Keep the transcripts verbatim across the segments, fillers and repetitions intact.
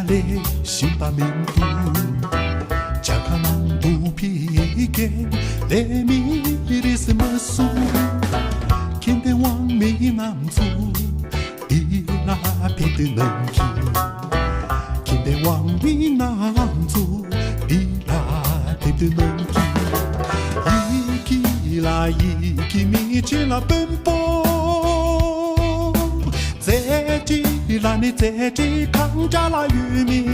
ལས་ཤིང་པ་མིན་འདུག་ཇ་ཁང་ནང་དུ་ཕི་རྒན་ལས་མི་རིས་མ་སུ་ཁྱིམ་དེ་དབང་མི་ནམ་ཚུ་འདི་ལ་ཕེབས་དུས་ནམ་གྱི་ཁྱིམ་དེ་དབང་མི་ནམ་ཚུ་འདི་ལ་ཕེབས་དུས་ནམ་གྱི་ཡི་གེ་ལ་ཡི་གེ་མི་ཆེ་ལ་དཔོན་པོ། རྩེ་གཅིག་ལ་ནི་རྩེ་གཅིག་གང་འདྲ་ལ་ཡོད་མེད།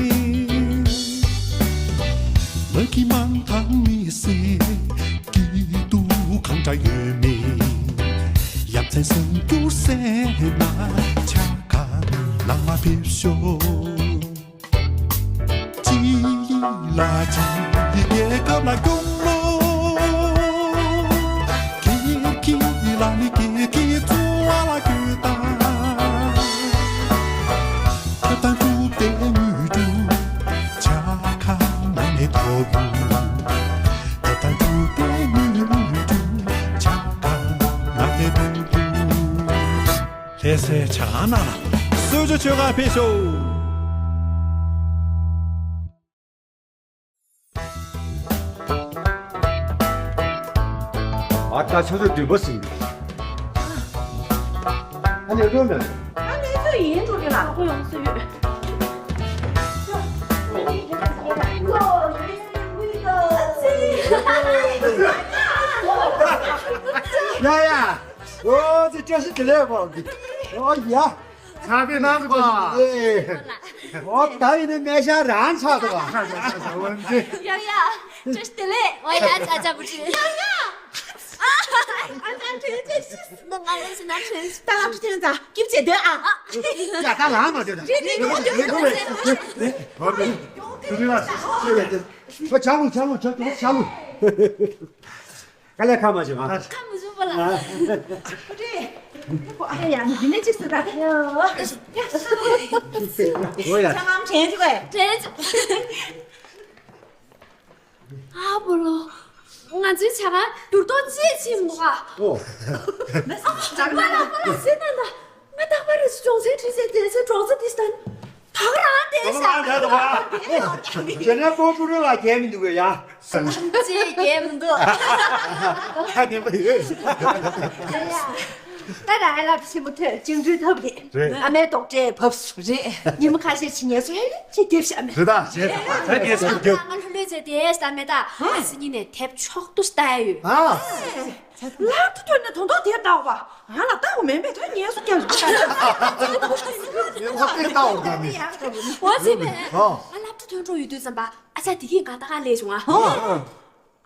མ་གི་མང་ཐང་མི་སེ་སྐྱིད་སྡུག་གང་འདྲ་ཡོད་མེད། ཡ་མཚན་སེམས་སྐྱུར་སེ་ན་ཆ་ག་ལ་མ་ཕེབས་ཤོག་ཅི་ལ་ཅི་རྒྱལ་ཁབ་ལ་སྐྱོང་ལོ། ཀྱེ་ཀྱེ་ལ་ནི་ཀྱེ་ཀྱེ་ཚོ་བ་ལ་ཀྱེ་ད། ད་ད་ཀུ་ཏེ་ངུ་ཏུ་ཆ་ཁ་ན་ནེ་ཐོ་གུ། ད་ད་ཀུ་ཏེ་ངུ་ཏུ་ཆ་ཁ་ན་ནེ་ཐོ་གུ། ལྷ་སའི་ཇ་ཁང་ནང་ལ་གསོལ་ཇ་མཆོད་གར་ཕེབས་ཤོག་ཨ་ད་ཆུ་ཚོད་བདུན་པ་ཟིན་འདུག་ཨ་ནི་བློ་མེད། ཨ་ནི་ཚོ་ཡིན་འགྲོ་གི་ལ་ཁོ་ཡོང་སྲིད་ཡོད། ཡ་ཡ། ཨོ་ཙི་བཀྲ་ཤིས་བདེ་ལེགས་པ། ཨོ་ཡ། ཚ་བའི་ནང་གི་པ། ཨོ་ད་ཡིན་ནི་སྨན་ཤ་རང་ཚ་འདུག་པ། ཡ་ཡ། བཀྲ་ཤིས་བདེ་ལེགས། ཨོ་ཡ་ཨ་ཅག་བུ་ཁྲིད། ཡ་ཡ། ཨ་ཅག་ཁྲིད་ཅེས་ཤིས། ང་ང་ལས་སུ་ན་ཁྲིད། ད་ལབ་ཁྲིད་ཐོན་ཙང་སྐྱིབས་བྱེད་སྡོད་ཨ། ཡ་ད་ལངས་མ་སྡོད་ད། རེད་རེད་རེད་རེད། ཨོ་ཡ། ཨོ་ཡ། ཨོ་ཡ། ཨོ་ཡ། ཨོ་ཡ། ཨོ་ཡ། དཀའ་ལས་ཁག་མ་བྱུང་ང་། ཁག་མི་བྱུང་པ་ལ། ཨ་ཀྲེ། ཨ་ཡ་ཡ་འདི་ནས་ཅིག་སུ་ད། ཨོ་ཡ། ཚང་མ་དྲན་ཅིག་གོ་ཡ། དྲན་ཅིག་ཨ་བོ་ལོ། ང་ཚོའི་ཇ་ཁང་འགྱུར་ལྡོག་ཅི་ཕྱིན་འདུག་ཨ། ཨོ། ཨ་ལ་ཨ་ལ་ཟེར་ན་ད། ང་རྟག་པར་སྦྱོང་ཚན་ཁྲིད་ཚེ་བསྡད་ཚེ་གྲོང་ཚོ་འདི་ལྟར་ད་ག་རང་བསྡད་ཤག་ད་ནས་ཀོང་ཀྲུའུ་རེན་ལ་རྒྱལ་མི་འདུག་གས་ཡ། ཅེས་རྒྱལ་མི་འདུག་ད་ལྟ་ཨ་ལགས་ཆེན་པོ་ཐོན་བཅིངས་འགྲོལ་ཐོབ་རེད། རེད། ཨ་མའི་དོག་འདྲེ་བབས་སུ་རེད། ཉི་མ་ཁ་ཤས་ཕྱིན་ངལ་གསོ་ཧེ་ལས་ཅིག་རྒྱབ་ཤག་མེད། རེད་ད་རེད་ད་རྒྱལ་སྲིད་རྒྱབ། ང་ལྷོད་ལྷོད་བྱས་བསྡད་ཤག་མེད་ད། ཨ་སི་གཉིས་ནས་དེབ་ཕྱོགས་བསྡུ་ལྟ་ཡ་ཡོད། ཨ། ལག་ཏུ་ཐོན་ནས་དོན་དག་དེར་ལྟ་བ། ང་ལ་ལྟ་བ་མེད་མེད་ཐོན་ངལ་གསོ་རྒྱབ་ཤག་ངལ་གསོ་དེ་ལྟ་བ་དགའ་མེད། འོ་ཟེར་མེད། ཨ། ང་སློབ་གྲྭ་ཐོན་འགྲོ་ཡོད་དུས་ཙམ་པ་ཨ་ཅག་དེ་གིས་ང་ལྟ་ག་སླེབས་བྱུང་ཨ།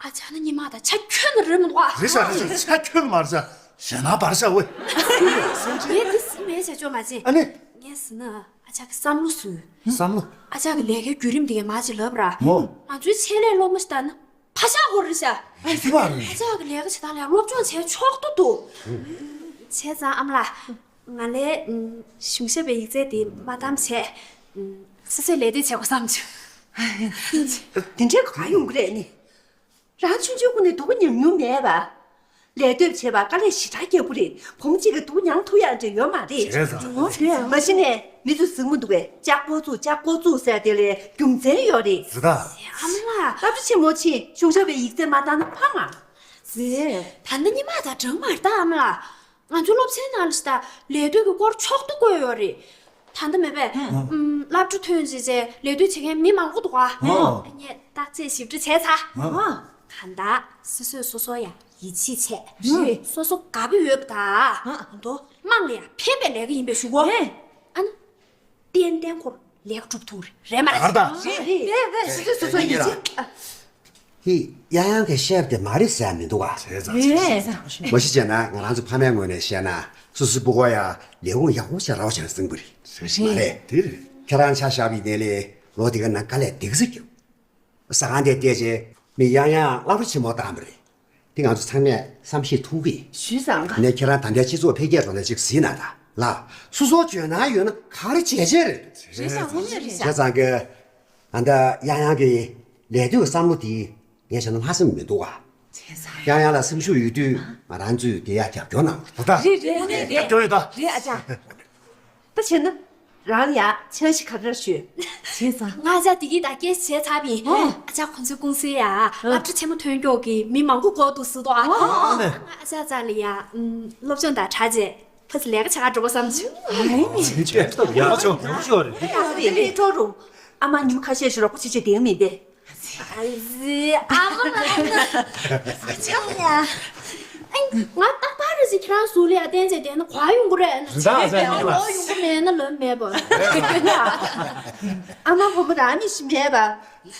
ཨ་ཅག་ནི་ཉི་མ་དང་ཆ་ཁྱོན་ནས་རེད་མི་འདུག་ཨ། རེད་ཤག་རེད་ཤག་ཆ་ཁྱོན་མ་རེད་ཤག་ཞེད་སྣང་བར་ཤག་ཝེ། ངས་དེ་ཟིན་མེད་བྱས་ཆོག་མ་བྱེད། ཨ་ནི། ངས་ཟིན་ན་ཨ་ཅག་གི་བསམ་བློ་ཟུན། བསམ་བློ། ཨ་ཅག་གི་ལས་ཀའི་བརྒྱུད་རིམ་དེ་གས་མ་ཅིག་ལབ་ར། ཨོ། ང་ཚོའི་ཆེད་ལས་སློབ་མ་ཞིག་ལྟ་ན། ཕ་ཤག་ཧོར་རེད་ཤག་ཨ་ཙི་བ་རེད། ཨ་ཅག་གི་ལས་ཀ་བྱེད་སྟངས་ལ་སློབ་སྦྱོང་བྱས་ཆོག་ཏུ་འདུག་བྱས་ཙང་ཨ་མ་ལགས། ང་ལས་གཞུང་ཞབས་པའི་ཡིག་ཚད་དེ་མ་བདམས་བྱས། སོ་སོའི་ལས་དོན་བྱེད་དགོས་བསམ་བྱུང་། དེ་འདྲའི་ག་ཡོང་གི་རེད་ནི། རང་ཆུང་ཆུང་ཀུན་ནས་སྡུག་པོ་མྱོང་མྱོང་མེད་པ། ལས་གཏོད་བྱེད་པ་དཀའ་ལས་ཞེ་དྲག་རྒྱག་གི་རེད། བུ་མོ་གཅིག་གིས་སྡུག་པོ་མྱོང་ཐུབ་ཡག་འདྲ་ཡོད་མ་རེད། བྱས་ཙང་། མ་གཞི་ནས་མི་ཚོས་གཟིགས་མོ་འདུག་པས་ལྕགས་པོ་བཙུགས་ལྕགས་པོ་བཙུགས་ཟེར་དེ་ལས་རྒྱུ་མཚན་ཡོད་རེད། རེད་ད། ཨ་མ་ལགས། སློབ་གྲྭ་ཆེན་མོ་ཕྱིན་གཞུང་ཞབས་པའི་ཡིག་ཚད་མ་བཏང་ན་ཕངས་ང་། རེད། ད་ནི་ཉི་མ་དང་གྲངས་མ་རེད་ད་ཨ་མ་ལགས། ང་ཚོའི་སློབ་ཚན་ནང་ལ་ཞིག་ད་ལས་གཏོད་ཀྱི་སྐོར་ཕྱོགས་བསྡུ་བཀོད་ཡོད་རེད། ད་ལྟ་མེད་པས། ཨུམ། སློབ་གྲྭ་ཐོན་རྗེས་ལས་གཏོད་བྱེད་མཁན་མི་མང་པོ་འདུག་ག་ཨོ། ངས་བརྟག་དཔྱད་ཞིབ་ཕྲ་བྱས་ཚར། ཨོ། གང་ལྟར་སོ་སོས་སོ་སོ་ཡ་ཡིད་ཆེས་བྱས། རེད། སོ་སོ་དགའ་པོ་ཡོད་པ་དང་། ཨ་མདོ། དམངས་ལ་ཡ་ཕན་པའི་ལས་ཀ་ཡིན་པའི་ཞུ་གོ་ཨེ། ཨ་ནི། ཏན་ཏན་ཁོར་ལས་ཀ་སྒྲུབ་ཐུབ་རེད་མ་རེད། གར་དང་། རེད་རེད་རེད། སོ་སོས་སོ་སོ་ཡིད་ཆེས། ཧི། ཡང་ཡང་གི་ཤེས་དེ་མ་རེད་ཟེར་མི་འདུག་ག་རེད་ཙང་། རེད། མ་གཞི་བྱས་ན་ང་རང་ཚོ་ཕ་མའི་ངོས་ནས་བཤད་ན་སོ་སོའི་སྤུ་གུ་ཡ་ལས་ཁུངས་ཡག་པོ་ཞིག་རག་པ་བྱས་ན་བཟང་པོ་རེད། རེད། མ་རེད། དེ་རེད། ཁྱེད་རང་ཆ་བཞག་པ་ཡིན་ནའི་ལོ་དེ་ག་ནང་དཀའ་ལས་འདི་ག་ཚོད་བརྒྱབ། ཟ་ཁང་དེ་བལྟས་རྗེས་མི་ཡང་ཡང་སློབ་གྲྭ་ཆེན་མོ་བཏང་བ་རེད། དེ་ང་ཚོ་ཚང་མས་བསམ་ཤེས་ཐུབ་གི། ཞུས་ཙང་ག་ནས་ཁྱེད་རང་ད་ལྟའི་སྤྱི་ཚོགས་འཕེལ་རྒྱས་འགྲོ་ན་ཅིག་གཟིགས་ན་ད་ལ། སོ་སོ་འཇོན་ན་ཡོད་ན་ག་རེ་བྱས་བྱས་རེད། རེད་ཤག་དངོས་གནས་རེད་ཤག་བྱས་ཙང་གི། ཨ་ད་ཡང་ཡང་གི་ལས་གཏོད་བསམ་བློ་དེ་ངས་བྱས་ན་ལྷག་བསམ་མི་འདུག་ག་བྱས་ཙང་། ཡང་ཡང་ལ་སེམས་ཤུགས་ཡོད་དུས་ང་རང་ཚོས་དེ་ཡ་རྒྱབ་སྐྱོར་གནང་རོགས། རེད་རེད་རེད་རེད། རྒྱབ་སྐྱོར་ཡོད་ད། རེད་ཨ་ཅག་ད་བྱས་ན། རང་ཡ་འཆར་གཞི་ག་རེ་ཞུས། བྱས་ཙང་། ང་ཨ་ཅག་བདེ་སྐྱིད་དང་སྐད་ཆ་བྱས་ཚར་བ་ཡིན། ཨོ། ཨ་ཅག་ཁོང་ཚོའི་ཀུང་སི་ཡ་སློབ་གྲྭ་ཆེན་མོ་ཐོན་མགྱོགས་ཀྱི་མི་མང་པོ་དགོས་འདུག་ཟེར་འདུག་ཨ། ཨོ། ང་ཨ་ཅག་རྩ་ལ་ཡ་ཨུམ་སློབ་སྦྱོང་དང་སྦྲགས་བྱས་ཕ་ཚི་ལས་ཀ་བྱེད་ག་འགྲོ་དགོས་བསམ་བྱུང་། ཨ་ནི། ཡག་པོ་བྱུང་། ཡག་པོ་ཤོར་རེད། ཡག་པོ་རེད། ལས་འཕྲོ་རུ། ཨ་མ་ཉིན་ཁ་ཤས་ཤིག་རོགས་པ་བྱེད་བྱེད་དེ་མི་བདེ། ཨ་ཙི། ཨ་མ་ལགས། ཨ་ཅག་ཡ། ཨ་ང་རྟག་པར་རེ་ཞིག་ཁྱེད་རང་ཟུར་ལ་ཡ་བསྟན་བྱས་བསྡད་ན་ག་ཡོང་གི་རེད། རེད་ད། ཨ་ཅག་ཡིན་པ། ལོ་ཡོང་གི་མེད་ན་ལོན་མེད་པ། ཨ་མ་བུ་མོ་རང་མི་ཤི་མེད་པ།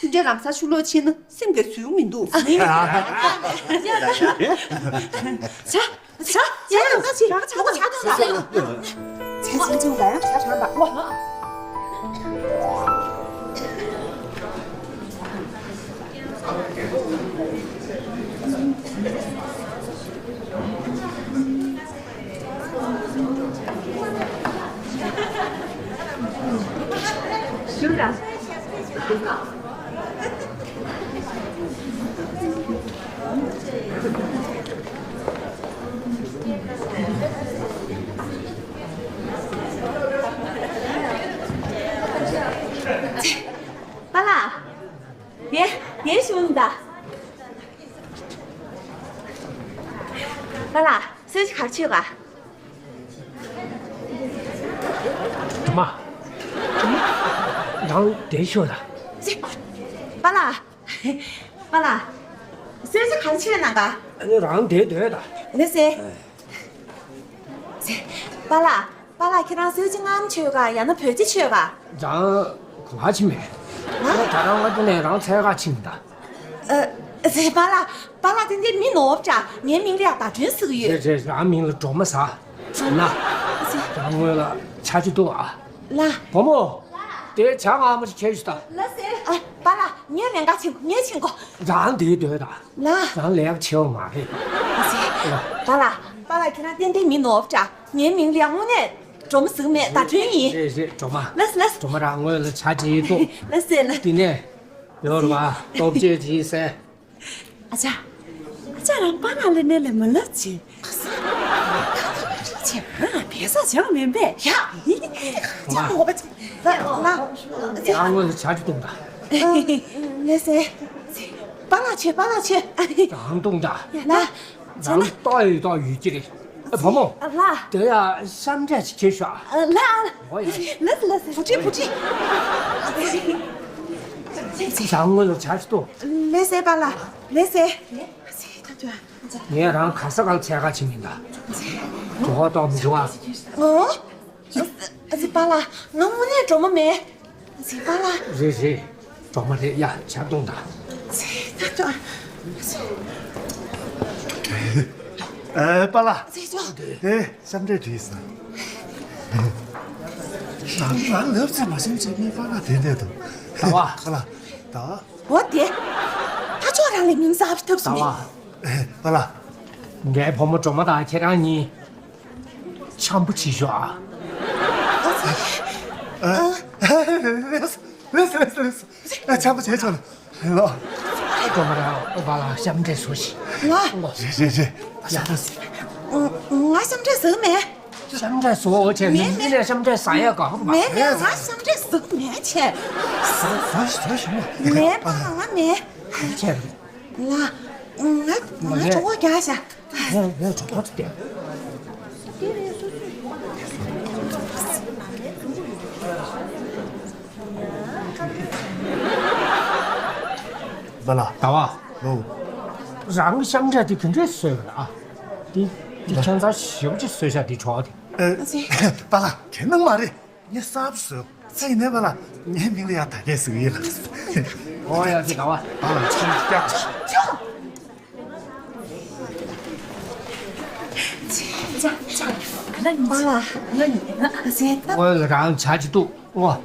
འདྲེ་ལམ་སང་ཕྱི་ལོགས་ཕྱིན་ན་སེམས་ཀྱི་ཟུག་མི་འདུག་ཨ་ནི། ཨ་ཅག་ཡ། ཆ། ཆ། ཆ་ཡང་ཆ་ཆ་ཆ་ཆ་ཆ་ཆ། ཆ་ཆ་ཆ་ཆ་ཆ་ཆ། ཆ་ཆ་ཆ་ཆ། པཱ་ལགས། དེ་དེ་ཞུ་ད། པཱ་ལགས། གསོལ་ཇ་ག་རེ་མཆོད་ག། མ། རང་དེ་ཤོད་ད། པཱ་ལགས། པཱ་ལགས། གསོལ་ཇ་ག་རེ་མཆོད་གནང་ག། ཨ་ནི་རང་དེ་སྡོད་ད། ལགས་སེ། པཱ་ལགས། པཱ་ལགས་ཁྱེད་རང་གསོལ་ཇ་སྔ་མ་མཆོད་ག་ཡང་ན་བོད་ཇ་མཆོད་ག། རང་ག་ཕྱིན་མེད། ང་ད་རང་ང་དེ་ནས་རང་འཚོལ་ག་ཕྱིན་ད། ཨ། ཟེ་པཱ་ལགས། པཱ་ལགས་དེ་འདྲའི་མི་ནོར་བ་འདྲ། ངའི་མིང་ལ་ཡ་བརྡ་སྒྲོན་ཟེར་གི་ཡོད། རེད་རེད། རང་མིང་ལ་སྒྲོལ་མ་ཟེར། ན། རང་ངོས་ལ་ཆ་ཅིག་འདུག་ཨ། ལགས། བུ་མོ། དེ་ཇ་མངར་མོ་ཞིག་ཁྱེར་ཤོག་ད། ལགས་སེ། ཨ། པཱ་ལགས་ངས་ལེན་ག་ཕྱིན་གོ། ངས་ཕྱིན་གོ། རང་དེ་སྡོད་ད། ལགས། རང་ལས་ཀ་བྱེད་པ་མ་རེད། ལགས་སེ། པཱ་ལགས། པཱ་ལགས་ཁྱེད་རང་ཏན་ཏན་མི་ནོར་བ་འདྲ། ངའི་མིང་ལ་ཡ་དངོས་གནས་སྒྲོལ་མ་ཟེར་གི་མེད། བརྡ་སྒྲོན་ཡིན། རེད་རེད། སྒྲོལ་མ། ལགས་སེ་ལགས་སེ། སྒྲོལ་མ་རང་ངོས་ལ་ཆ་ཅིག་འདུག་ལགས་སེ་ལགས། དེ་ནས། ཡོད་རེད་པ། སྟོབས་ཆེ་ཅིག་ཟེར། ཨ་ཅག་ཨ་ཅག་རང་པཱ་ལགས་ལ་གནས་ལ་མ་ལབ་ཅིག་ཆེ་ཨ་བེ་ས་ཅང་མིན་པས་ཡ། ཅག་འོ་བ་ཅིག་ལ་ལ། ཡང་ངོས་ལ་ཆ་ཅིག་གཏོང་ད། ལགས་སེ། པཱ་ལགས་ཆེ། པཱ་ལགས་ཆེ། རང་གཏོང་ད། ཡ་ལ། རང་ལྟ་ཡི་ཏོག་ཡོད་ཀྱི་རེད། ཨ་བུ་མོ། ལགས། དེ་ཡ་ཤམ་འབྲས་ཅིག་ཁྱེར་ཤོག་ཨ། ལགས་ལགས། འོ་ཡ། ལགས་ལགས། བུ་ཁྲིད་བུ་ཁྲིད། ཞང་ངོས་ལ་ཆ་ཞིག་ཏོ། ལགས་སེ་པཱ་ལགས། ལགས་སེ། ངས་རང་ག་ས་གང་འཚོལ་ག་ཕྱིན་མིན་ད། གྲོད་ཁོག་ལྟོགས་མི་འདུག་ཨ། ཨོ། ཨ་ཙི་པཱ་ལགས། ང་དངོས་གནས་སྒྲོལ་མ་མེད། ཨ་ཙི་པཱ་ལགས། རེད་རེད། སྒྲོལ་མ་རེད་ཡ། ཇ་བཏུང་དང་། ཨ་ཙི་ད་ད། ཨེ་པཱ་ལགས། ཨ་ཙི་ཅོ། ཨེ་ཤམ་འབྲས་བྲིས་སོང་། ང་ང་ལབ་ཚེ་མ་ཤམ་ཅིག་མི་པཱ་ལགས་དེ་འདྲས་འདུག་ད་བ། པཱ་ལགས། ད་བ། འོ་དེ། ད་ཅོ་རང་ལས་མིང་གསར་པ་ཐོབ་སོང་། ད་བ། ཨེ་པཱ་ལགས། ངའི་བུ་མོ་སྒྲོལ་མ་དང་ཁྱེད་རང་གཉིས། འཆམ་པོ་བྱེད་ཤོག་ཨ། ཨ། ལགས་སོ་ལགས་སོ་ལགས་སོ། ཨ། འཆམ་པོ་བྱེད་ཆོག་ལ། ལོ། སྒྲོལ་མ་རང་པཱ་ལགས་ཤམ་འབྲས་བཟོ་ཞིག་ལ། རེད་རེད་རེད། ཡ། ང་ཤམ་འབྲས་ཟ་གི་མེད། ཤམ་འབྲས་བཟོ་བྱས་མེད་མེད། མི་ལ་ཤམ་འབྲས་ཟ་ཡ་ག་ཧོ་མ། མེད་མེད། ང་ཤམ་འབྲས་ཟ་གི་མེད་བྱས། བཟོ་བཟོ་ཞིག་བཟོ་ཞིག་མ། མེད་པ་ང་མེད། བྱས། ལ། ང་ང་གྲོད་ཁོག་རྒྱགས་ཤག་ངས་ངས་གྲོད་ཁོག་བསྟན། པཱ་ལགས། ད་བ། ལོ། རང་གི་ཤམ་འབྲས་དེ་ག་འདྲས་བཟོས་པ་ལ་ཨ། དེ་དེ་ཁྱད་མཚར་ཞེ་པོ་ཅིག་བཟོས་ཤག་དེ་གྲོགས་དེ། ཨ་ཙི། པཱ་ལགས་དེ་ནང་མ་རེད། ངས་གསར་པ་བཟོས། ཚེ་ཡིན་ནའི་པཱ་ལགས་ངའི་མིང་ལ་ཡ་ད་གས་ཟེར་གི་ཡིན་ལགས། ཨོ་ཡ་ཅི་ག་བ། པཱ་ལགས་ཅི་ཀྱག་ཅི་ཀྱག་ཅི་ཀྱག་ང་ཉན་ན་ཟེར་ད། ཨོ་རང་ཆ་ཅི་འདུག་ཨོ།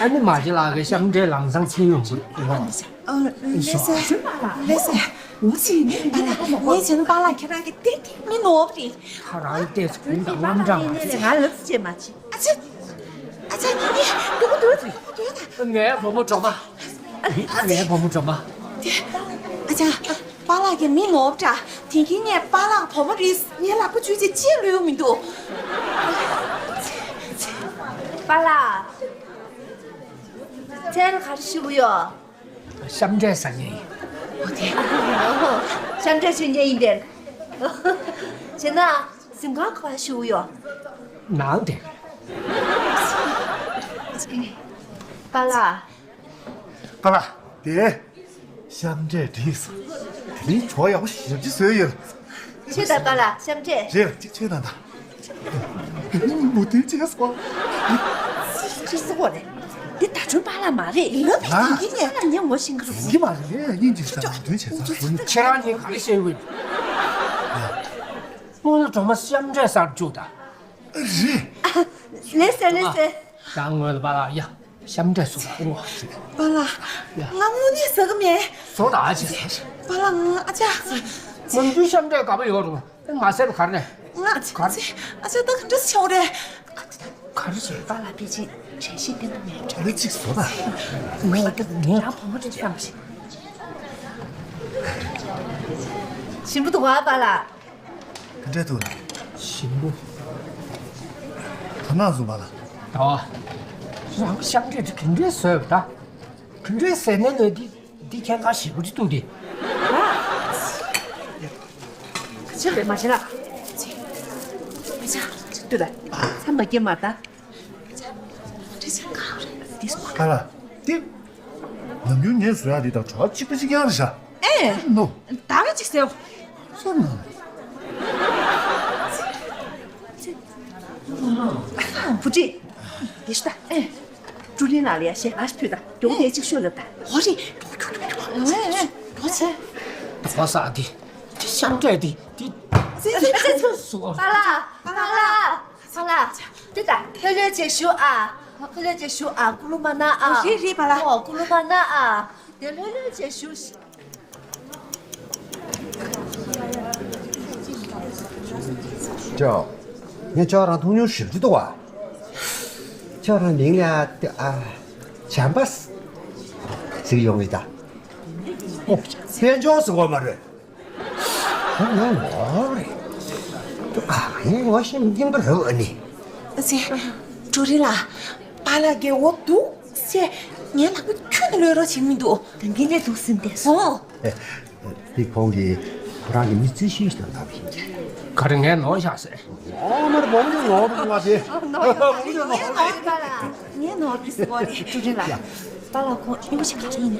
ཨ་ནི་མ་ཅི་ལགས་ཀྱི་ཤམ་འབྲས་ལམ་སང་ཚེ་ཡོང་གི་ཨོ། ལགས་སེ། ལགས་སེ། ངས་བྱས་ན་པཱ་ལགས་ཁྱེད་རང་གི་ཏན་ཏན་མི་ནོར་བ་རེད། ཁ་རང་ལྟས་སུ་གུང་དང་རྔམ་དྲག་མ་རེད། ང་ལབ་ཅེས་མ་བྱེད། ཨ་ཅེ། ཨ་ཅེ་ཉི་ཉི། སྡུག་པོ་འདུག་སྡུག་པོ་འདུག་ངའི་བུ་མོ་སྒྲོལ་མ། ངའི་བུ་མོ་སྒྲོལ་མ། ཨ་ཅེ། པཱ་ལགས་ཀྱི་མི་ནོར་བ་འདྲ། དེང་གི་ངས་པཱ་ལགས་བུ་མོ་རེད། ངའི་ལག་པ་འཇུས་ཅེས་ཅི་ལོས་མི་འདུག་པཱ་ལགས། དེར་ག་རེ་ཞུ་གི་ཡོད། ཤམ་འབྲས་ཟ་མཁན་ཡིན། ཤམ་འབྲས་མཆོད་མཁན་ཡིན་པས། བྱས་ན་གཟིམ་ཁང་ག་པར་ཞུ་གི་ཡོད། ནང་དེ། པཱ་ལགས། པཱ་ལགས། དེ། ཤམ་འབྲས་བསྒྲིགས་སོང་། དེ་རིང་གྲོགས་ཡག་པོ་ཞེ་པོ་ཅིག་བཟོས་ཡོད། ཆེ་ད་པཱ་ལགས་ཤམ་འབྲས། རེད། གཅིག་ཆེ་ད་ད། མོ་དེ་ཅི་སོང་། ཅི་སོང་རེད། འདི་ད་ཆུང་པཱ་ལགས་མ་རེད། ཡིན་ན་ཡིན་ནས་ངས་ངོ་ཤེས་ཀྱི་རེད། ཡིན་གྱི་མ་རེད། ཡིན་གྱི་ས་མོ་དེ་བྱས་ཙང་། ཁྱེད་རང་གཉིས་ག་རེ་བཤད་ཡོད། སྔོན་ལ་གྲོགས་མོ་ཤམ་འབྲས་ཟ་རུ་བཅུག་ད། རེད། ལེ་སེ་ལེ་སེ། ད་སྔོན་ལ་པཱ་ལགས་ཡ། ཤམ་འབྲས་སུ་ལ་ཨོ། པཱ་ལགས། ཡ། ང་དངོས་གནས་ཟ་གི་མེད། ཟོ་ད་ཨ་ཅེ། པཱ་ལགས་ང་ཨ་ཅག་ང་ཚོའི་ཤམ་འབྲས་དགའ་པོ་ཡོད་རུང་ང་ཟེར་བ་ག་རེ་ནས། ང་ཨ་ཅེ་ཨ་ཅེ་ད་ག་འདྲ་ཆེ་བ་རེད། ག་རེ་བྱེད། པཱ་ལགས་ཕལ་ཆེར་དྲན་ཤེས་བསྟེན་པ་མེད་འགྲོ། ཨ་ཅིག་ཟོ་ད། ངས་ངས་རང་བུ་མོ་རེད་བསམ་ཞིག་ཞིམ་པོ་འདུག་ག་པཱ་ལགས། ག་འདྲ་འདུག་ཞིམ་པོ། དོ་སྣང་བཟུང་བ་ལ། ད་བ། རང་ཤམ་འབྲས་དེ་ག་འདྲས་བཟོས་པ་ད། ག་འདྲས་ཟས་ནས་ནས་འདི་འདི་ཁྱེད་ཁ་ཞེ་པོ་ཅིག་འདུག་དེ། ཅི་རེད་མ་བྱེད་ལ། མི་ཆ་ཅིག་ལྟོས་ད། ཚ་མ་སྐྱེ་མ་ད། ཁ་ལ་ཏི། ནམ་རྒྱུན་ངས་བཟོ་ཡག་འདི་དང་གྲོགས་གཅིག་པ་གཅིག་རྐྱང་རེད་ཤག་ཨེ། ནོ། ད་ག་ཅིག་ཟེར། སོ་ན། བུ་ཁྲིད། དེ་ཤི་ད་ཨེ། ཀྲུ་རིན་ལགས་ལ་ཡ་ཞལ་ཁ་ཕུལ་ད། མགྱོགས་དེ་གཅིག་ཤོད་ལབ་ད། འོ་རེད། འགྲོ་འགྲོ་འགྲོ་འགྲོ། ཨེ་ཨེ། འགྲོ་ཚེ། ད་བ་ས་འདི། འདི་ཤམ་འབྲས་འདི་འདི། ཚེ་ཚེ་ཚེ། སུ། པཱ་ལགས་པཱ་ལགས། ཨ་ལ། དེ་ད་ལྷོད་ལྷོད་བྱས་བཞུགས་ཨ། ལྷོད་ལྷོད་བྱས་བཞུགས་ཨ། ཀུ་ལུ་མ་ན་ཨ། རེད་རེད་པཱ་ལགས། ཨོ་ཀུ་ལུ་མ་ན་ཨ། དེ་ལྷོད་ལྷོད་བྱས་བཞུགས། ཅོ། ངས་ཁྱོད་རང་མཐོང་མྱོང་ཞེ་པོ་ཅིག་འདུག་བ། ཁྱོད་རང་མིང་ལ་ཨ། བྱམས་པ་ཟེར་ཡོང་གི་ད། ཨོ། དཔལ་འབྱོར་ཟེར་བ་མ་རེད། ཁོ་ངའི་ངོ་རེད། ཁྱོད་གང་ངའི་ངོ་ཤེས་མི་སྙིང་པོ་རེད་ཨ་ནི། ཨ་ཙི། ཀྲུའུ་རིན་ལགས། པཱ་ལགས་དགེ་བོ་འདུག་ཟེར་ངའི་ལག་པ་ཁྱོན་ནས་གློད་རོགས་བྱེད་མི་འདུག་ད་གིན་ལས་འདུག་ཟིན་ཏེ་སོང་། ཨེ། འདི་ཁོང་གིས་ཁོ་རང་གི་མི་རྩིས་ཞིབ་དང་ལབ་ཡིན། ག་རེ་ངས་ནོར་བཞག་ཟེར། ཨོ་མར་བོང་ནི་ནོར་བུ་ང་དེ། ནོར་བུ་ནོར་བུ། ངས་ནོར་གི་སི་གོ་རེད་ཀྲུའུ་རིན་ལགས། པཱ་ལགས་ཁོང་གཡོག་ཞིག་ག་རེ་ཡིན།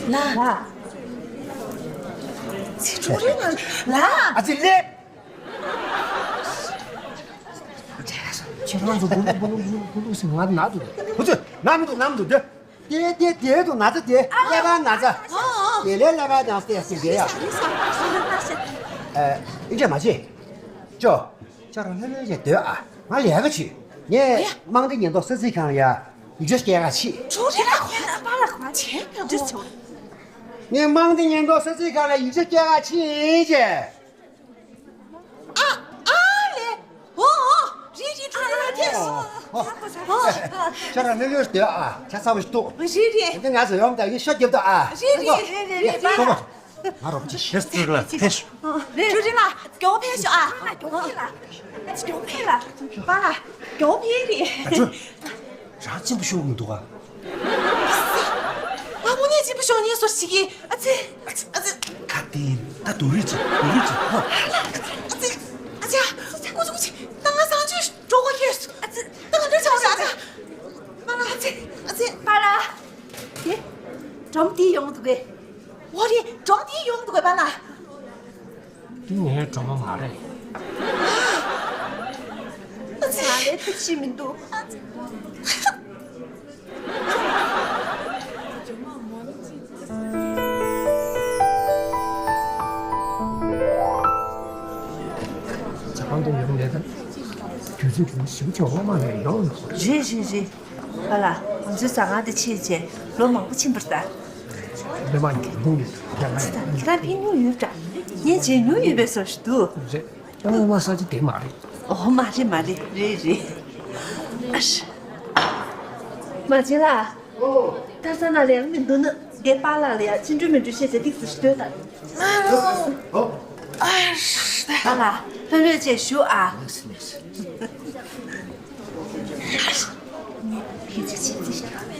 ལ། ལ། ཚེ་ཀྲུའུ་རིན་ལགས། ལ། ཨ་ཙི་ལེ། ཁྱེད་རང་ཚོ་བུ་ལུག་བུ་ལུག་བུ་ལུག་བུ་ལུག་ཟེར་ང་ན་འདུག་ཧུ་ཙི་ན་མི་འདུག་ན་མི་འདུག་དེ། དེ་དེ་དེ་འདུག་ན་ཚ་དེ་ཀླད་པ་ན་ཚ། དེ་ལས་ཀླད་པ་ན་ཚ་དེ་ཟེར་དེ་ཡ། ཨ། ཨིན་ཇི་མ་བྱེད། ཅོ། ཁྱོད་རང་ལྷོད་ལྷོད་བྱས་སྡོད་ཨ། ང་ལས་ཀ་བྱེད། ངས་དམངས་བདེ་ཉེན་རྟོག་ས་ཚིགས་ཁང་ལ་ཡ། ཡིག་ཆ་སྐྱེལ་ག་ཕྱིན། ཁྱོད་རེ་ལ་ཁོ་ན་པཱ་ལགས་ཁོ་ན་བྱེད་ག་འདྲ་བྱེད། ངས་དམངས་བདེ་ཉེན་རྟོག་ས་ཚིགས་ཁང་ལ་ཡིག་ཆ་སྐྱེལ་ག་ཕྱིན་ཅེས། ཨ་ཨ་ལེ། ཨོ་ཨོ། རི་རི་ཁྲོད་ལ་ཐེ། ཨོ། ཁྱོད་རང་ལྷོད་ལྷོད་སྡོད་ཨ། ཆ་ཚ་བོ་ཞིག་འདུག་རི་རི། དེ་ང་ཚོ་ཡོང་དང་ཡིན་ཤོག་རྒྱབ་དང་ཨ། རི་རི་རི་རི་རི། ང་རོགས་ཅིག་ཤེས་ཚུལ་ལ་ཕེབས་ཤོག་ཀྲུའུ་རིན་ལགས་མགྱོགས་ཕེབས་ཤོག་ཨ། མགྱོགས་ཕེབས་ལ། མགྱོགས་ཕེབས་ལ། པཱ་ལགས་མགྱོགས་ཕེབས་རེད། ཨ་ཅོ། རང་གཅེན་པོ་ཤོར་གི་མི་འདུག་ག་ང་དངོས་གནས་གཅེན་པོ་ཤོར་ངེས་སོ་ཞིག་གིས། ཨ་ཙི། ཨ་ཙི། ཨ་ཙི། ཁ་གཏད་ད་སྡུག་རུས་ཅིག་སྡུག་རུས་ཅིག་ཧོ། ཨ་ཙི། ཨ་ཙི། ཀུ་ཅི་ཀུ་ཅི། ད་ང་བཟང་སྤྱོད་འགྲོ་གོ་ཁེལ་སོང་། ཨ་ཙི། ད་ང་འདྲ་བྱ་བ་བྱ། ཨ་ཙི། པཱ་ལགས། ཨ་ཙི། པཱ་ལགས། དེ། སྒྲོམ་དེ་ཡོང་འདུག་གས། འོ་རེད། སྒྲོམ་དེ་ཡོང་འདུག་གས་པཱ་ལགས། འདི་ངའི་སྒྲོམ་མ་མ་རེད། ཨ་ཙི། ང་ལས་ཐུབ་ཤེས་མི་འདུག་ཨ་ཙི། ཇ་ཁང་དུ་ཡོང་ནས་ད་དུས་ཚོད་དུ་ཞིབ་ཆ་འོག་མ་ནས་ཡོང་ནོ། རེད་རེད་རེད། ཨ་ལ། ང་ཚོའི་ཟ་ཁང་དེ་ཕྱེས་རྗེས་ལོ་མང་པོ་ཕྱིན་པ་རེད་ད། ལོ་མང་གི་འདུག་ཡ་ང་ད་ཁྱེད་རང་ཕེབས་མྱོང་ཡོད་པ་འདྲ། ངས་མཇལ་མྱོང་ཡོད་པའི་བཟོ་ཞིག་འདུག་རེད། ཨོ་མ་ས་ཅི་དེ་མ་རེད། ཨོ་མ་རེད་མ་རེད། རེད་རེད། ཨ་ཤ། མ་བྱེད་ལ། ད་ས་ན་ལས་མི་འདུག་ན་དེ་པཱ་ལགས་ལ་ཡ་ཅི་འགྲུལ་མི་འགྲུལ་བཤད་བྱས་ཏིག་ཙི་ཞིག་སྡོད་ད། ཨ་ཤ། པཱ་ལགས་ལྷོད་ལྷོད་བྱས་བཞུགས་ཨ།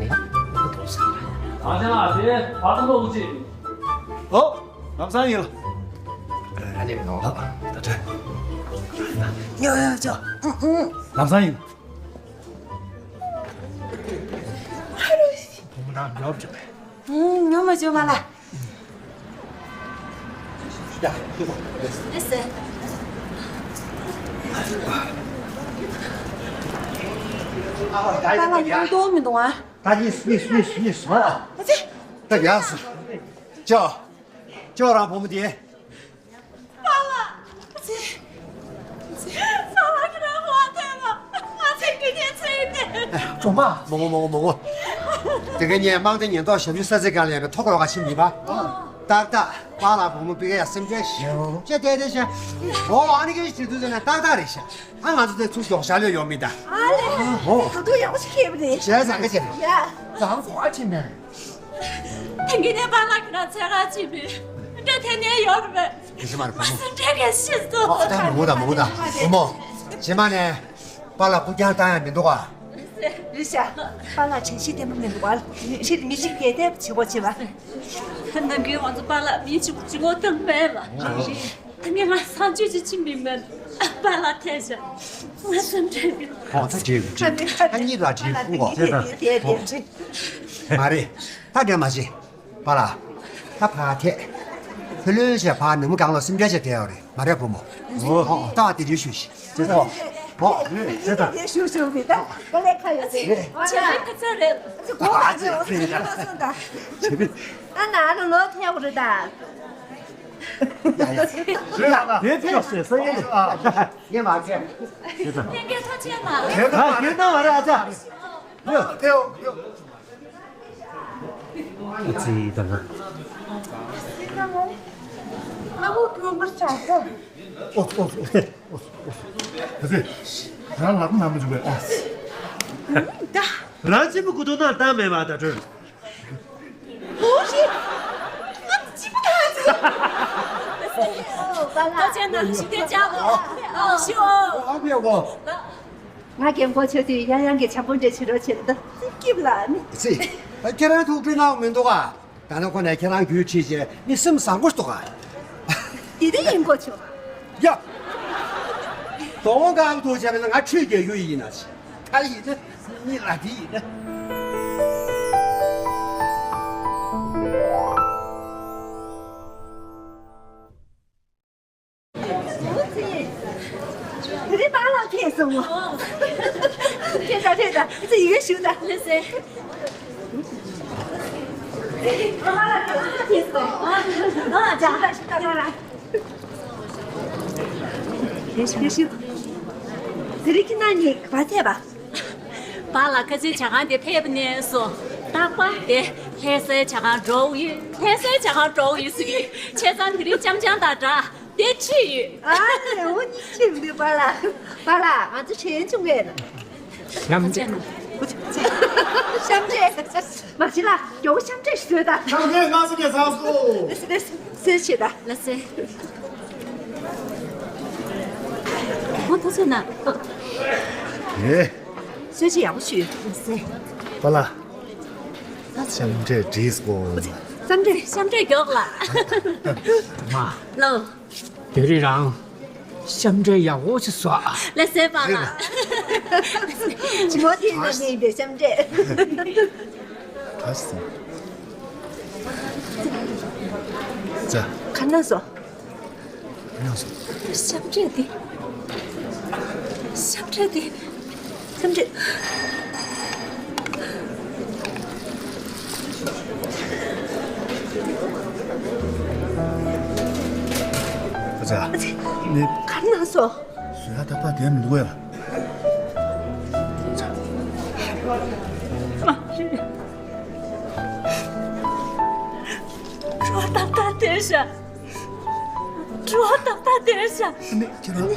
ཡིན་ཡ། ཨ་ཅག་ལགས་དེ་བར་དུ་ལོག་ཅིག་ཨོ། ལམ་སང་ཡིན་ལ། ཨ་ལེ་ནོ། ད་དྲན། ཡ་ཡ་ཅག་ལམ་སང་ཡིན། བུ་མོ་ནང་ཉོབ་བྱུང་བས། ཉོ་མ་བྱུང་མ་ལ། ཡ་ཤི་བ། ཨེ་སེ། ད་ལ་ཡང་འདུག་མི་འདུག་ཨ། ད་ཡིས་ཡིས་ཡིས་ཡིས་ཧ། ཨ་ཙི། ད་ཡ་སུ། ཅོ། ཅོ་རང་བུ་མོ་དེ། པཱ་ལགས། ཨ་ཙི། ཨ་ཙི། པཱ་ལགས་ཁྱེད་རང་དབང་ཐལ་བ། ང་ཚོའི་དགེ་རྒན་ཚོའི་ནས། གྲོང་པ། མོ་མོ་མོ་མོ་མོ། དེ་ག་ཉེ་དམངས་དེ་ཉེན་རྟོག་ཞབས་ཞུ་ས་ཚིགས་སྒང་ལ་ཡོད་པའི་ཐོ་གོ་ག་ཕྱིན་མི་པ། ཏག་ཏག་པཱ་ལགས་བུ་མོ་པི་ཀ་ཡ་སེམས་ཁྲལ་ཞེ་པོ་ཅིག་བསྡད་དེ་ཤ། འོ་ཨ་ནི་ཀའི་ཞིག་དུས་ཚོད་ནས་ཏག་ཏག་རེད་ཤ། ཨ་ང་ཚོ་དེ་ཚུར་མགྱོགས་ཤར་ལས་ཡོང་མི་ད། ཨ་ལེ། ཨོ། ད་དུང་ཡག་པོ་ཞིག་ཁེལ་བ་རེད། བྱས་ཙང་ཀ་བྱས། ཡ། ཙང་གོ་ཨ་ཕྱིན་ནས། དེང་གི་ནས་པཱ་ལགས་ཁྱེད་རང་འཚོལ་ག་ཕྱིན་པས། འདྲ་ཐད་ནས་ཡོད་རེད་པས། དེ་ཕྱི་མར་བུ་མོ། སེམས་ཁྲལ་ག་ཤེས་སོ། ཨོ་ད་མོ་མོ་ད་མོ་མོ་ད། བུ་མོ། ཕྱི་མ་ནས་པཱ་ལགས་སྐུ་རྐྱང་བཏང་ཡ་མི་འདུག་ག་རེད་ཤག་པཱ་ལགས་དྲན་ཤེས་ལྡན་པོ་མི་འདུག་ག་རེད། མི་ཞིག་གལ་ཏེ་བྱེད་སྒོ་བྱེད་པ། ནམ་རྒྱུན་ང་ཚོ་པཱ་ལགས་མི་གཅིག་པུ་གཅིག་ངོ་ཐུག་མེད་ལ། ད་ངས་ང་སང་ཆོས་ཅིག་ཕྱིན་པའི་མེད། པཱ་ལགས་ཐལ་བྱ། ང་སེམས་ཁྲལ་གི། ཨོ་ད་བྲིས། ཨ་གཉིས་ལ་བྲིས་ཁུག་གོ། མ་རེད། ད་འདྲ་མ་བྱེད། པཱ་ལགས། ད་ཕར་ཐད། ཕ་ལོས་བྱས་ཕར་ནུབ་མོ་སྒང་ལ་སེམས་ཁྲལ་བྱས་བསྡད་ཡོད་རེད། མ་རེད་བུ་མོ། ཨོ་ད་དེ་འདྲའི་ཞུ་ཞིག་ཅེས་སོ། ཨོ། ཅེས་དང་། དེ་ཞུ་ཞུ་མི་ད་ག་ལས་ཁ་ཡོད་རེད། བྱས་པའི་ཁ་ཚ་རེད། ཨ་ཙི་གོ་བ་ཨ་ཙི་ཨ་ཙི་ཨ་ཙི། ཨ་ན་ཨ་ན་ལོ་ཐལ་བ་རེད་ད། ཡ་ཡ། རེད་ལ་ན། དེ་ཐལ་ཟེར་ས་ཡིན། ཨ་ངས་མ་ཁྱེར། ལྷན་རྒྱས་ཐུགས་རྗེ་གནང་། ཨ་ཁྱེར་ན་མ་རེད་ཨ་ཙི། ཡོ་ཐལ་ཡོ། ཨ་ཙི་ད་ང་། ཨ་ཁུ་ཁྱོད་མར་ཆགས་སོང་། ཨོ་ཨོ་ཨོ། ཨ་ཙི། རང་ལག་པ་ན་མ་བྱུང་བས་ཨ། ད། རང་གཅེན་པོ་སྐུ་ཐོག་ན་བཏང་མེད་པ་ད་གྲོལ། ཨོ་ཤི། ང་གཅེན་པོ་ད་ཨ་ཙི། ཨོ་པཱ་ལགས། ཐུགས་རྗེ་གནང་། ཞུ་སྐད་བཅར་གོ། ཨོ་ཤི་ཨོ། ཨ་ཕེ་གོ། ང་རྒན་གོག་ཆགས་དུས་ཡང་ཡང་གི་བྱམས་པོ་འདྲ་བྱེད་རོགས་བྱེད་ད། སྐྱིད་ལ་ནི། ཙི། ཁྱེད་རང་ཐུགས་ཁྲོས་གནང་མི་འདུག་ག་ད་ནི་ཁོ་ནས་ཁྱེད་རང་རྒྱུད་ཁྲིད་བྱས་མི་སེམས་བཟང་པོ་འདུག་ག་དེ་དེ་ཡིན་གོ་ཆོག་ཡ། དོ་དགོང་གང་ཐུག་བྱས་པ་ན་ང་ཁྲུས་རྒྱག་རྒྱུ་ཡིན་ན་ཆི། ད་ཡིན་ན་ནི་ལ་དེ་ཡིན་ན། དེ་རིང་པཱ་ལགས་ཕེབས་སོང་ངོ་། ཕེབས་དང་ཕེབས་དང་། ཨ་ཙི་ཡི་གེ་ཞུ་དང་། ལགས་སེ། པཱ་ལགས་ཕེབས་སོང་། ཨ་ཅག་ཞུ་དང་པཱ་ལགས། ཡི་གེ་ཞུ། དེ་རིང་ཁྱེད་རྣམ་གཉིས་ག་པར་ཕེབས་པ། པཱ་ལགས་ཁ་ཆེའི་ཇ་ཁང་དེ་ཕེབས་ནས་སོ། རྟག་པར་དེ་ལྷ་སའི་ཇ་ཁང་འགྲོ་ཡི། ལྷ་སའི་ཇ་ཁང་འགྲོ་ཡི་ཟེར་གི། བྱས་ཙང་དེ་རིང་ལྕམ་ལྕམ་དང་འདྲ་དེ་ཁྲིད་ཡོད། ཨ་ནི་འོ་གཉིས་ཁྲིད་མི་འདུག་པཱ་ལགས། པཱ་ལགས་ང་ཚོ་ཞལ་ཆུང་བས་ན། གཤམ་འདྲེས། གཤམ་འདྲེས། མ་གཞི་ལ་མགྱོགས་པོ་གཤམ་འདྲེས་ཞིག་བཟོས་དང་། གཤམ་འདྲེས་མ་བཟོས་ནས་ཚང་སོ། ལགས་སེ་ལགས་སེ། གསོལ་བྱེད་དང་། ལགས་སེ། ཨོ་ཐུགས་རྗེ་གནང་། ཨེ། གསོལ་ཇ་ཡག་པོ་ཞུས། ལགས་སེ། པཱ་ལགས། གཤམ་འདྲེས་བྲིས་སོང་། གཤམ་འདྲེས་གཤམ་འདྲེས་མགྱོགས་ལ། མ། ལོ། དེ་རིང་རང་གཤམ་འདྲེས་ཡག་པོ་ཞིག་བཟོ་ཨ། ལགས་སེ་པཱ་ལགས། མོ་དེ་ན་མིན་པའི་ཤམ་འདྲེ། ད་སོང་། ཙ། ག་ན་སོང་། ག་ན་སོང་། ཤམ་འདྲེ་དེ། ཤམ་འདྲེ་དེ། ཤམ་འདྲེ། ཙ། ནི། ག་ན་སོང་། བཟོ་ཡ་ཏག་ཏག་དེ་མི་འདུག་ཡ། འགྲོ་ཏག་ཏག་དེར་ཤ། འགྲོ་ཏག་ཏག་དེར་ཤ། ནི་ཁྱེད་རང་།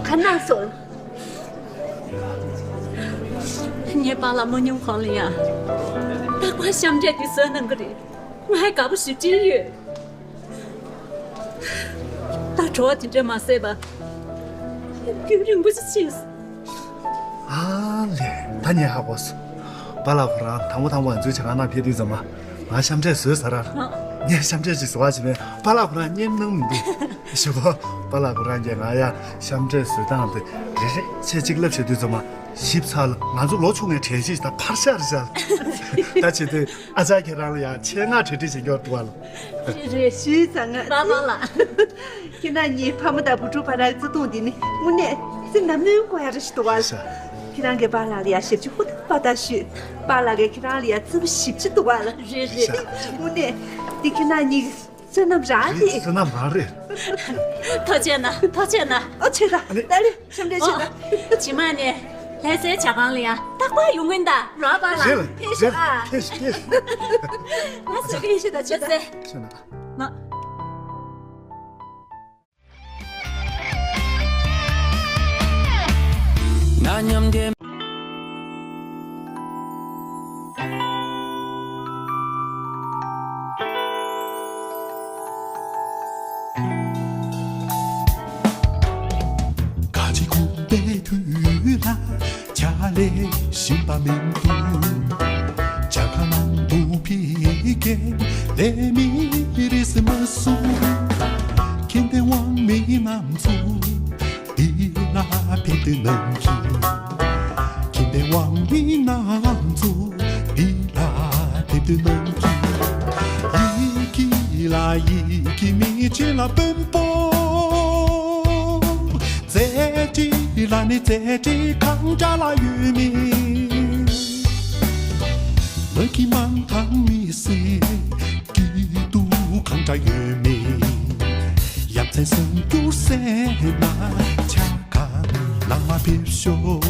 ག་ན་སོང་། ངའི་པཱ་ལགས་མ་ཉུང་གོང་ལ་ཡ། རྟག་པར་ཤམ་འདྲེ་དེ་བཟོས་གནང་གི་རེད། ང་ཧའི་དགའ་པོ་ཞེ་པོ་ཅིག་ཡོད། ད་བྲོ་བ་དེ་འདྲ་མ་ཟད་པ། རྒྱུན་རིང་པོ་ཞིག་ཕྱིན་སོང་། ཨ་ལས། ད་ངས་ཧ་གོ་སོང་། པཱ་ལགས་ཁོ་རང་དང་པོ་དང་པོ་ང་ཚོའི་ཇ་ཁང་ནང་ཕེབས་དུས་ཙམ་པ། ང་ཤམ་འདྲེ་བཟོས་ཟེར་ར། ངས་ཤམ་འདྲེ་ཅིག་བཟོ་བ་བྱས་ནས་པཱ་ལགས་ཁོ་རང་སྙན་སྣང་མི་འདུག་ཞུ་གོ། པཱ་ལགས་ཁོ་རང་གིས་ང་ཡ་ཤམ་འདྲེ་བཟོས་སྟངས་དེ་རེ་རེ་བྱས་གཅིག་ལབ་བྱེད་དུས་ཙམ་པ། ཞིབ་ཚགས་ལ། ང་ཚོ་ལོ་ཆུང་ངའི་དྲན་ཤེས་ད་ཕར་ཤར་ཤར། ད་བྱེད་དུས་ཨ་ཅག་ཁྱེད་རང་ལ་ཡང་ཆེད་མངགས་གྲ་སྒྲིག་བྱེད་མཁན་འདུག་བ་ལ། རེད་རེད། ཞུས་ཙང་ང་། པཱ་ལགས། ཁྱེད་རང་གཉིས་ཕ་མ་དང་བུ་ཕྲུག་བར་ར་བརྩེ་དུང་འདི་ནི་དངོས་གནས་སེམས་ནང་སྨོན་དགོས་ཡ་རེ་ཞིག་འདུག་བ་ལ། ཤ། ཁྱེད་རང་གིས་པཱ་ལགས་ལ་ཡ་ཞབས་ཕྱི་ཧུར་ཐག་པ་ད་ཞུས། པཱ་ལགས་ཀྱིས་ཁྱེད་རང་ལ་ཡ་བརྩེ་པོ་ཞེ་པོ་ཅིག་འདུག་བ་ལ། རེད་རེད། དངོས་གནས་འདི་ཁྱེད་རང་གཉིས་ཀྱི་བསོད་ནམས་རང་རེད། བསོད་ནམས་རང་རེད། ཐུགས་རྗེ་གནང་། ཐུགས་རྗེ་གནང་། ཨོ་ཆེ་ད། ཨ་ནི། ད་རེད། ཤམ་འདྲེ་ཆེ་ད། ཨོ། རྗེས་མ་ནས་ལྷ་སའི་ཇ་ཁང་ལ་ཡ་རྟག་པར་ཡོང་གི་ཡིན་ད། རོགས་པ་ལ། རེད་ལ། ཕེབས་ཤོག་ཨ། ཕེབས་ཤོག་ཕེབས་ཤོག་ང་ཟེར་གི་ཡིན། ཆེ་ད་ཆེ་ད། ལྷ་སའི། ཆེ་ན། ང་། ག་ཅི་ཁུག་པའི་དུས་ལ། ཆ་ལས་ཤིང་པ་མིན་འདུག་ཇ་ཁང་ནང་དུ་ཕི་ཀེ་ལས་མི་རིས་མ་སུ། ཁྱིམ་སྡེ་དབང་མི་རྣམས་ཚུ་འདི་ལ་ཕེབས་དུས་ནང་གི། ཁྱིམ་སྡེ་དབང་མི་རྣམས་ཚུ་འདི་ལ་ཕེབས་དུས་ནང་གི། ཡི་གེ་ལ་ཡི་གེ་མི་ཆེ་ལ་དཔོན་པོ། རྩེད་འགྲན་ལ་ནི་རྩེད་འགྲན་གང་འདྲ་ལ་ཡོད་མེད། མ་གི་མང་ཐང་མི་སེ་སྐྱིད་སྡུག་གང་འདྲ་ཡོད་མེད། ཡ་མཚན་སྲུང་སྐྱོར་ཟེར་ན་ཆ་ག་ལ་མ་ཕེབས་ཤོག་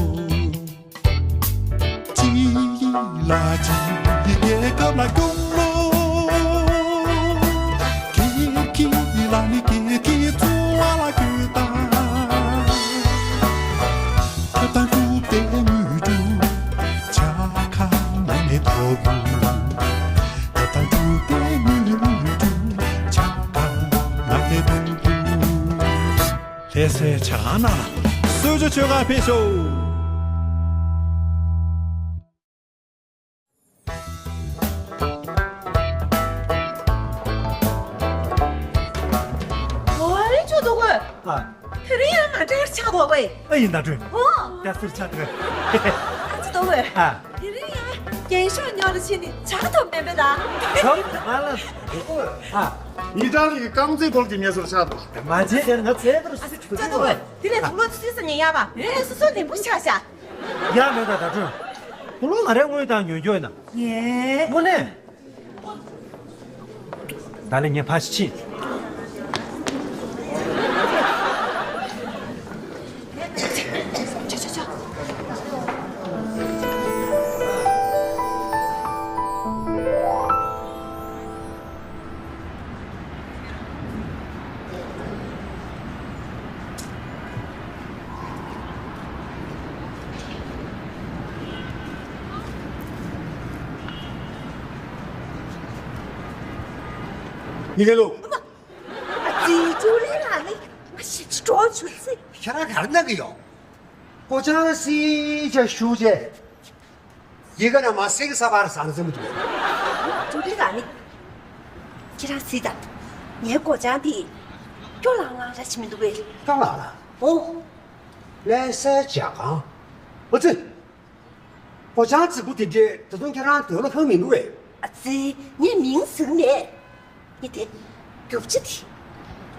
ཅི་ལ་ཅི་རྒྱལ་ཁབ་ལ་སྐྱོང་ལོ། ཁྱེད་ཀྱི་ལ་ནི་ཁྱེད་ཀྱི་འཚོ་བ་ལ་གྱོད་དང་། ཐབ་དང་གྲུབ་སྟེ་དངོས་གྲུབ་ཆ་ག་ནང་ནས་ཐོབ། ཐབ་དང་གྲུབ་སྟེ་དངོས་གྲུབ་ཆ་ག་ནང་ནས་ཐོབ། ལྷ་སའི་ཇ་ཁང་ནང་ལ་གསོལ་ཇ་མཆོད་གར་ཕེབས་ཤོག་ཨོ་ཨེ་ཅོ་དོ་གོས། ཨ། དེ་རིང་ཡང་ང་འདྲ་ཆགས་འདུག་པས། ཨ་ཡིན་ད་དྲོད། ཨོ། སྐྱ་སེར་ཆགས་འདུག་ཨ་ཅི་དོ་གོས། ཨ། དེ་རིང་ཡང་རྒྱན་ཤོག་ཉོ་རུ་ཕྱིན་ནས་ཇ་ཐོབ་མེད་པས་ད། ཇ་ང་ལ་དོ་གོས། ཨ། ཉི་གྲང་ལི་རྐང་རྩེད་སྤོལ་གྱི་ངལ་གསོར་ཆགས་འདུག་མ་བྱེད་དེ་ང་ཚེ་བར་སུ་ཆུ་ཆུ་དོ་གོས། དེ་ལས་དུག་ལོག་སུས་སུ་ཉན་ཡ་བ། དེ་ལས་སུ་སུ་ལེན་པོ་ཆགས་ཤག་ཡ་མེད་ད་ད་དྲོད། དུག་ལོག་ང་རའི་དངུལ་དང་ཉོ་རྒྱུ་ཡིན་ན། ངས། དངོས་གནས། ད་ལན་ངས་ཕ་ཞིག་ཕྱིན། ཉི་གེ་ལུ། ཨ་ཙི། ཅུ་ལི་ལ་ནི་ང་ཞེ་ཅི་འགྲོ་ཆུ་ཚི། ཁྱེད་རང་ག་རེ་གནང་གི་ཡོད། སྒོ་ལྕགས་སི་ཆ་ཞུ་བྱས། ཡི་གེ་ནང་མ་གསལ་གི་ས་པར་ཟང་ཟིང་མི་འདུག་ཅུ་ལི་ལ་ནི། ཁྱེད་རང་གཟིགས་དང་། ངའི་སྒོ་ལྕགས་འདི། སྐྱོ་ལང་ལང་ར་ཅིག་མི་འདུག་པས། སྐྱོ་ལང་ལང་། ཨོ། ལྷ་སའི་ཇ་ཁང་། ཨོ་ཙི། སྒོ་བྱང་རྫིག་པོ་དེ་འདྲས་ད་དུང་ཁྱེད་རང་སྡོད་ལ་ཁག་མི་འདུག་པས། ཨ་ཙི། ངས་མིང་ཟིན་མེད། ངས་དེ། རྒྱུ་ཆ་དེ།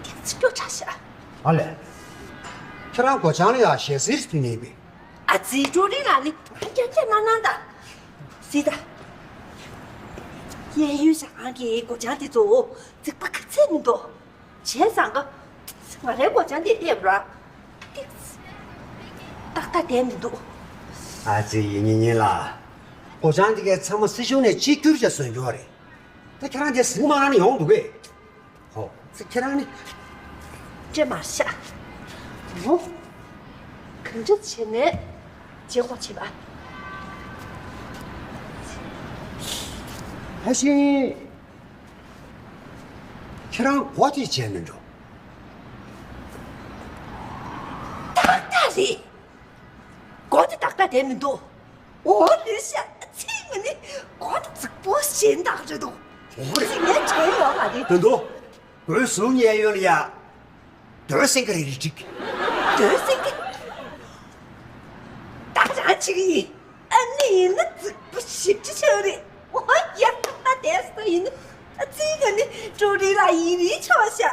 དེ་ཚོ་སྐྱོ་དྲགས་ཤག་ཨ་ལས། ཁྱེད་རང་སྒོ་བྱང་ལ་ཡ་ཞལ་ཟས་ཤིག་ཐོན་ངེས་པས། ཨ་ཙི། ཀྲོ་རི་ལགས་ནི་ང་རྐྱང་རྐྱང་གནང་གནང་ད། སི་ད། གཡས་གཡོན་ཞལ་ཁང་གི་སྒོ་བྱང་དེ་ཚོ་རྫིག་པ་ག་ཚད་མི་འདུག་བྱས་ཙང་ཀ། ང་རའི་སྒོ་བྱང་དེ་བལྟས་པ་ར། ཏིག་ཏག་ཏག་བསྡད་མི་འདུག་ཨ་ཙི། ཡིན་ཉིན་ཉིན་ལ། སྒོ་བྱང་དེ་གའི་ཚང་མ་སྲིད་གཞུང་ནས་གཅིག་གྱུར་བྱས་བཟོས་འཇོག་རེད། ད་ཁྱེད་རང་དེ་ཟིང་མ་ནི་ཡོང་འདུག་གས། ཧོ། ཙི་ཁྱེད་རང་ནི། སྤྲད་མར་ཤག་ཨོ། གང་འདྲ་བྱས་ནས་བྱེད་དགོས་བྱེད་པ། ད་ཤིང་། ཁྱེད་རང་སྒོ་དེ་བྱས་ནས་འགྲོ། ཏག་ཏག་རེད། སྒོ་དེ་ཏག་ཏག་བསྡད་མི་འདུག་ཨོ་ལེ་ཤ། ཚིག་མ་ནི་གོ་ད་རྫིག་པོ་གཞན་དག་རེད་འདུག་ཨོ་རེད། ཚིག་ངས་དྲན་ཡོང་མ་རེད། དོན་དུ། སྒོའི་ཟུར་གཡས་གཡོན་ལ་ཡ། རྡོའི་སེང་གེ་རེ་རེ་བསྒྲིགས། རྡོའི་སེང་གེ། ད་རང་བྱེད་ཀྱི་ཡིན། ཨ་ནི་ཡིན་ན་རྫིག་པོ་ཞིབ་ཅིག་ཆགས་རེད། ཨོ་ཡ། ད་དེ་སུ་ཡིན་ན། ཨ་ཙི་ག་ནི་ཀྲོ་རི་ལ་ཡིན་རེད་ཆོག་ཤག་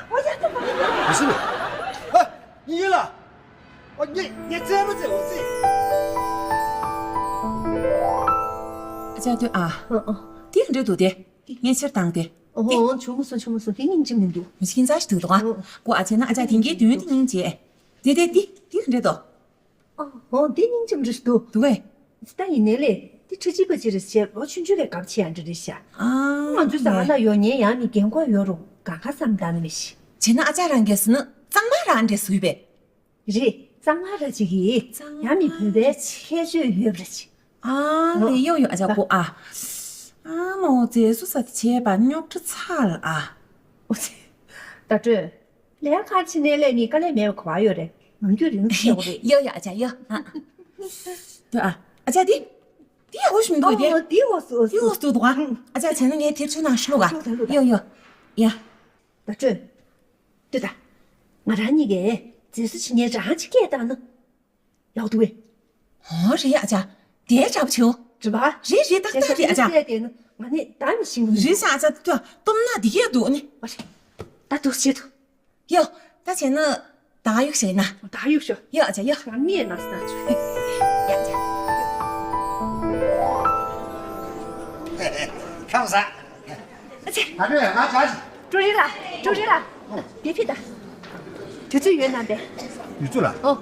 ཨོ་ཡ། ད་མ། མི་སྲིད་ལ། ཨ། ཡིན་ལ། ཨོ་ངས་ངས་རྩེད་མོ་རྩེ་འོ་རྩེ། ཨ་ཅག་ལྟོས་ཨ། ཨ་ཨ། འདི་ག་འདྲ་འདུག་དེ། ངས་ཕྱིར་བཏང་སྟེ། ཨོ་ཧོ། བྱུང་སོང་བྱུང་སོང་། དེ་སྙིང་རྗེ་མི་འདུག་མི་ཁྱིམ་ཚང་ཞིག་འདུག་དོ། ཨོ། ཀོ་ཨ་ཅེ་ན་ཨ་ཅག་དེང་གི་དུས་དེ་སྙིང་རྗེ། དེ་དེ་དེ་དེ་ག་འདྲ་འདུག་ཨོ་ཧོ། དེ་སྙིང་རྗེ་མི་འདུག་འདུག་གས། ད་ཡིན་ནའི་ལས་དེ་ཁྲི་གཅིག་པ་ཅི་རེད་བྱས། ལོ་ཆུང་ཆུང་ལས་གབ་ཆེ་ཡང་འདྲ་རེད་ཤག་ཨ། ང་ཚོའི་ཟ་ཁང་ནང་ཡོད་ཉན་ཡང་ནི་རྒན་གོག་ཡོད་རུང་གང་ག་བསམ་བཏང་ནི་མི་ཤེས། བྱས་ན་ཨ་ཅག་རང་གིས་ཟེར་ན་གཙང་མ་རང་འདྲ་བཟོས་པས། རེད། གཙང་མ་ར་ཅིག་གིས་ཡང་མི་བོད་པའི་ཁྱད་ཆོས་ཡོད་པ་ར་ཅིག་ཨ་ལེ། ཡོ་ཡོ། ཨ་ཅག་ཀོ་ཨ། ཨ་མོ་རྫས་བཟོ་ས་དེ་བྱས་པ་རྙོག་དྲ་ཚ་ལ་ཨ། ཨོ་ཙི། ད་སྤྲོད། ལས་ཁ་ཕྱི་ནས་ལས་ནི་དཀའ་ལས་མེད་པ་ག་བ་ཡོད་རེད། ནམ་རྒྱུན་རིང་དུ་བྱེད་དགོས་རེད། ཡོ་ཡོ། ཨ་ཅག་ཡོ། ཨ་ཨ། ཨ་ཅག་འདི། འདི་ཡག་པོ་ཞིག་འདུག་དེ། ཨོ་འདི་འོ་སུ་འོ་སུ། འདི་འོ་སུ་འདུག་ཨ། ཨ་ཅག་བྱས་ན་ངས་དེ་ཚོའི་ནང་ཤི་ལོག་ཨ། ཡོ་ཡོ། ཡ། ད་སྤྲོད། ལྟོས་ད། ང་རང་གཉིས་ཀས་མཛེས་བཟོ་བྱེད་མཁན་རང་ཅིག་སྐད་བཏང་ན། ཡག་འདུག་གས། ཨོ་རེད་ཨ་ཅག་དེ་འདྲ་པོ་བྱེད་འོ། རེད་པ། རེད་རེད། ཏག་ཏག་རེད་ཨ་ཅག་དེ་ཚོའི་སྐད་བཏང་ན་ང་ནི་བདག་མི་ཤེས་ནི། རེད་ཤག་ཨ་ཅག་ཏུ་སྟོབས་ན་འདི་གས་འདུག་ནི། ཨོ་རེད། ད་འདུག་བྱེད་དོ། ཡོ། ད་བྱས་ན། བདག་གཡུག་བྱས་ན། བདག་གཡུག་ཤོག་ཡོ་ཨ་ཅག་ཡོ། ང་མིའི་ན་ས་ཆུ། ཡ་ཅག་ཁམས་བཟང་། ཨ་ཅེ། ད་ནས་ང་བྱ་ཞིག་ཀྲུའུ་རིན་ལགས། ཀྲུའུ་རིན་ལགས། འདི་ཕྱིས་ད། དུས་ཚོད་ཡོད་ན་པས། དུས་ཚོད་ལ། ཨོ།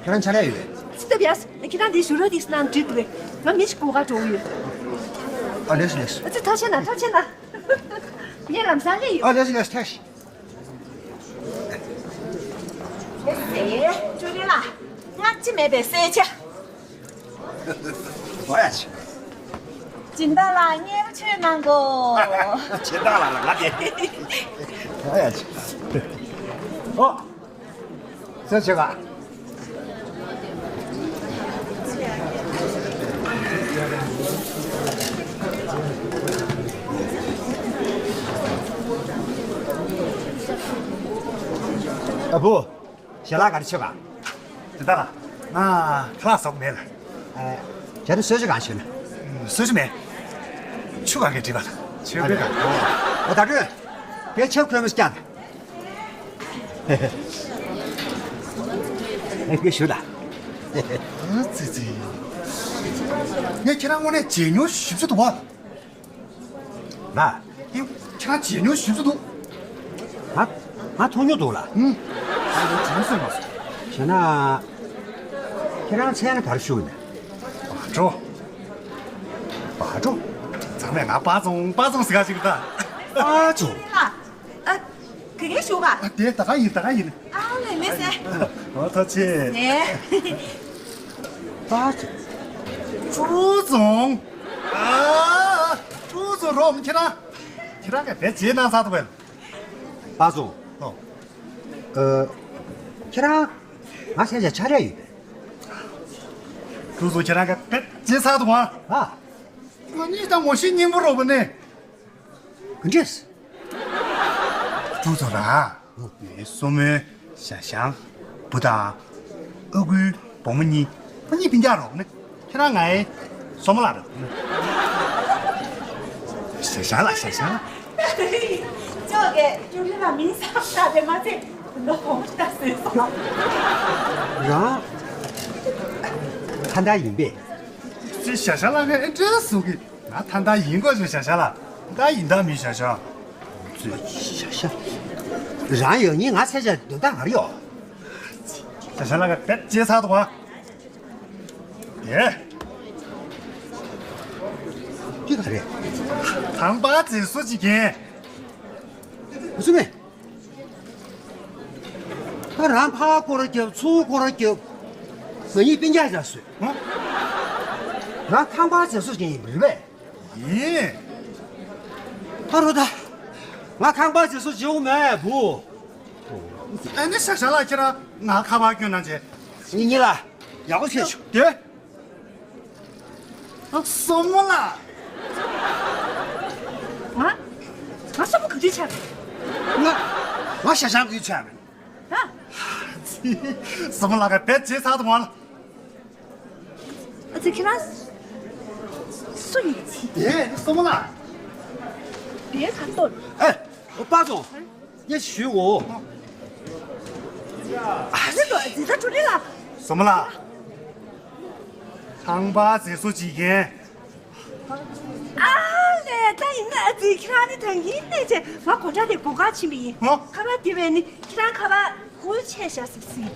ཁྱེད་རང་ཕྱག་ལས་ཡོད། སི་ཏོ་བྱས། ཁྱེད་རང་འདི་བཞུགས་རོགས་འདུག་ཟེར་ན་འགྲིག་འདུག་གས། ང་མི་ཞིག་སྒུག་ག་འགྲོ་གི་ཡོད། ཨ་ལེགས་ལེགས། ཨ་ཙི་ཐུགས་རྗེ་གནང་། ཐུགས་རྗེ་གནང་། ངས་ལམ་སང་སླེབས་ཡོང་། ཨ་ལེགས་ལེགས། ཐུགས་རྗེ་ཆེ། ཨེ། ཀྲུའུ་རིན་ལགས། སྔ་ཕྱི་མེད་པའི་གསལ་ཆ། ཨོ་ཡ་ཆེ། སྦྱིན་བདག་ལགས་མཉེས་པོ་མཆོད་གནང་གོ། སྦྱིན་བདག་ལགས་ལ་ང་དེ། ཨོ་ཡ་ཆེ། ཨོ། གསལ་ཆེ་ག་ཨ་བུ། ཞལ་ལག་ག་རེ་མཆོད་ག་དེ་ལྟར་ང་ཁ་ལག་ཟ་གི་མེད་ལ། ཨ། བྱས་ན་གསོལ་ཇ་གང་མཆོད་ན། གསོལ་ཇ་མེད། ཆུ་གང་གིས་འགྲིག་པ་ལ། ཆོས་པའི་གང་། ཨོ་ད་སྤྲོད། དེ་ཆབ་ཁོལ་མ་སྐྱ་ན། ཨེ་ངས་ཞུ་ལ། ཨ་ཙི་ཙི། ངས་ཁྱེད་རང་དངོས་གནས་བརྗེད་ཉོག་ཞིབ་ཆ་འདུག་བ། ལ། ཁྱེད་རང་བརྗེད་ཉོག་ཞིབ་ཆ་འདུག་ང་ང་མཐོང་མྱོང་འདུག་ལ། ཨུམ། ང་ལ་དྲན་སོང་མ་སོང་། བྱས་ན། ཁྱེད་རང་མཚན་ལ་ག་རེ་ཞུ་གི་ན། བ་ཀྲོ། བ་ཀྲོ། ཚང་མས་ང་པ་ཙོང་པ་ཙོང་ཟེར་ག་ཞིག་ད། པ་ཙོང་། ཨ། ཨ། ག་གེ་ཞུ་ག་ཨ། དེ་ད་ག་ཡིན། ད་ག་ཡིན། ཨ་ལེ་ལེ་ཟེར། ཨོ་ཐུགས་རྗེ་ཆེ། ནས། པ་ཙོང་། ཀྲུའུ་ཙུང་། ཨ། ཀྲུའུ་ཙུང་རོགས་མི་ཁྱེད་རང་། ཁྱེད་རང་ག་བེད་སྤྱད་གནང་ཚར་འདུག་པས། པ་ཙོང་། ཨོ། ཨ། ཁྱེད་རང་ང་སེམས་ཅན་ཆ་རེ་ཡོད་པས། ཀྲུའུ་ཙུང་ཁྱེད་རང་ག་བེད་སྤྱད་ཚར་འདུག་ཨ། ཨ། ང་གཉིས་ད་ངོ་ཤེས་སྙིང་པོ་རོགས་པ་ནས། ག་འདྲས། བུ་ཚོ་ར། ངའི་སྲུ་མོའི་ཞའོ་ཞང་བུ་དང་། ཨ་ཁུའི་བུ་མོ་གཉིས། ཁོ་གཉིས་སྤུན་ཀྱག་རེད། ཁྱེད་རང་ངའི་སྲུ་མོ་ལགས་རེད། ཞའོ་ཞང་ལགས། ཞའོ་ཞང་ལགས། ཅོག་གི་ཅོག་གི་ལ་མིང་བསམ་བཞག་དེ་མ་ཚད་ལོ་བོང་ཁྲ་བཟོས་སོང་། རང་ཐ་ད་ཡིན་པས། ཅི་ཞའོ་ཞང་ལགས་ཀྱིས་ཨེ་འདྲ་གསུང་གི། ང་ཐ་ད་ཡིན་དགོས་བྱུང་། ཞའོ་ཞང་ལགས། ད་ཡིན་ད་མིན་ཞའོ་ཞང་། ཞའོ་ཞང་། རང་ཡོད་ཉིན་ང་ཚེ་ཆ་འདོན་སྟངས་ག་རེ་ཡོད། ཞའོ་ཞང་ལགས་ཀྱིས་བེད་སྤྱད་ཚར་འདུག་པ། ཡེ། ཅི་ག་རེད། ཁང་པ་མཛེས་བཟོ་བྱེད་མཁན། བུ་ཚོ་མེད། ད་རང་ཕར་སྐོར་ར་རྒྱབ། ཚུར་སྐོར་ར་རྒྱབ། ང་གཉིས་སྤུན་ཀྱག་བྱས་བཟོས། ཧ། རང་ཁང་པ་མཛེས་བཟོ་བྱེད་མཁན་ཡིན་པ་རེད་པས། ཡིན། ད་རུང་ད། ང་ཁང་པ་མཛེས་བཟོ་བྱེད་འོང་མེད་བུ། ཨ་ནི་ཞའོ་ཞང་ལགས་ཁྱེད་རང་ང་ཁ་པར་སྐྱོན་གནང་བྱས། ངེད་གཉིས་ལ་ཡག་པོ་བྱས་ཤོག་དེ། ཨ། སྲུ་མོ་ལགས། ང་། ང་སྲུ་མོ་ག་དུས་ཆགས་པ། ང་། ང་ཞའོ་ཞང་ག་དུས་ཆགས་པ། ཨ། སྲུ་མོ་ལགས་ཀྱིས་བེད་སྤྱད་ཚར་འདུག་པ། ཨ་ཙི། ཁྱེད་རང་སུ་ཡིན་ཅི། དེ་སྲུ་མོ་ལགས། དེ་ག་ཏོ། ཨེ། ཨོ་པ་ཙོ། ཡེ་ཞུ་འོ། ཨ་ཙི། ད་ཅོག་གི་ལགས། སྲུ་མོ་ལགས། ཁང་པ་མཛེས་བཟོ་བྱེད་མཁན། ཨ་ལས། ད་ཡིན་ན་ཨ་ཙི། ཁྱེད་རང་ནི་ད་ཡིན་ནས་བྱས། ང་སྒོ་འགྲམ་ནས་སྒོ་ཁར་ཕྱིན་པ་ཡིན། ཨོ། ཁ་པར་དེ་བས་ནི་ཁྱེད་རང་ཁ་པར་ཁུར་ཆས་བཞག་ཟིག་ཟིག་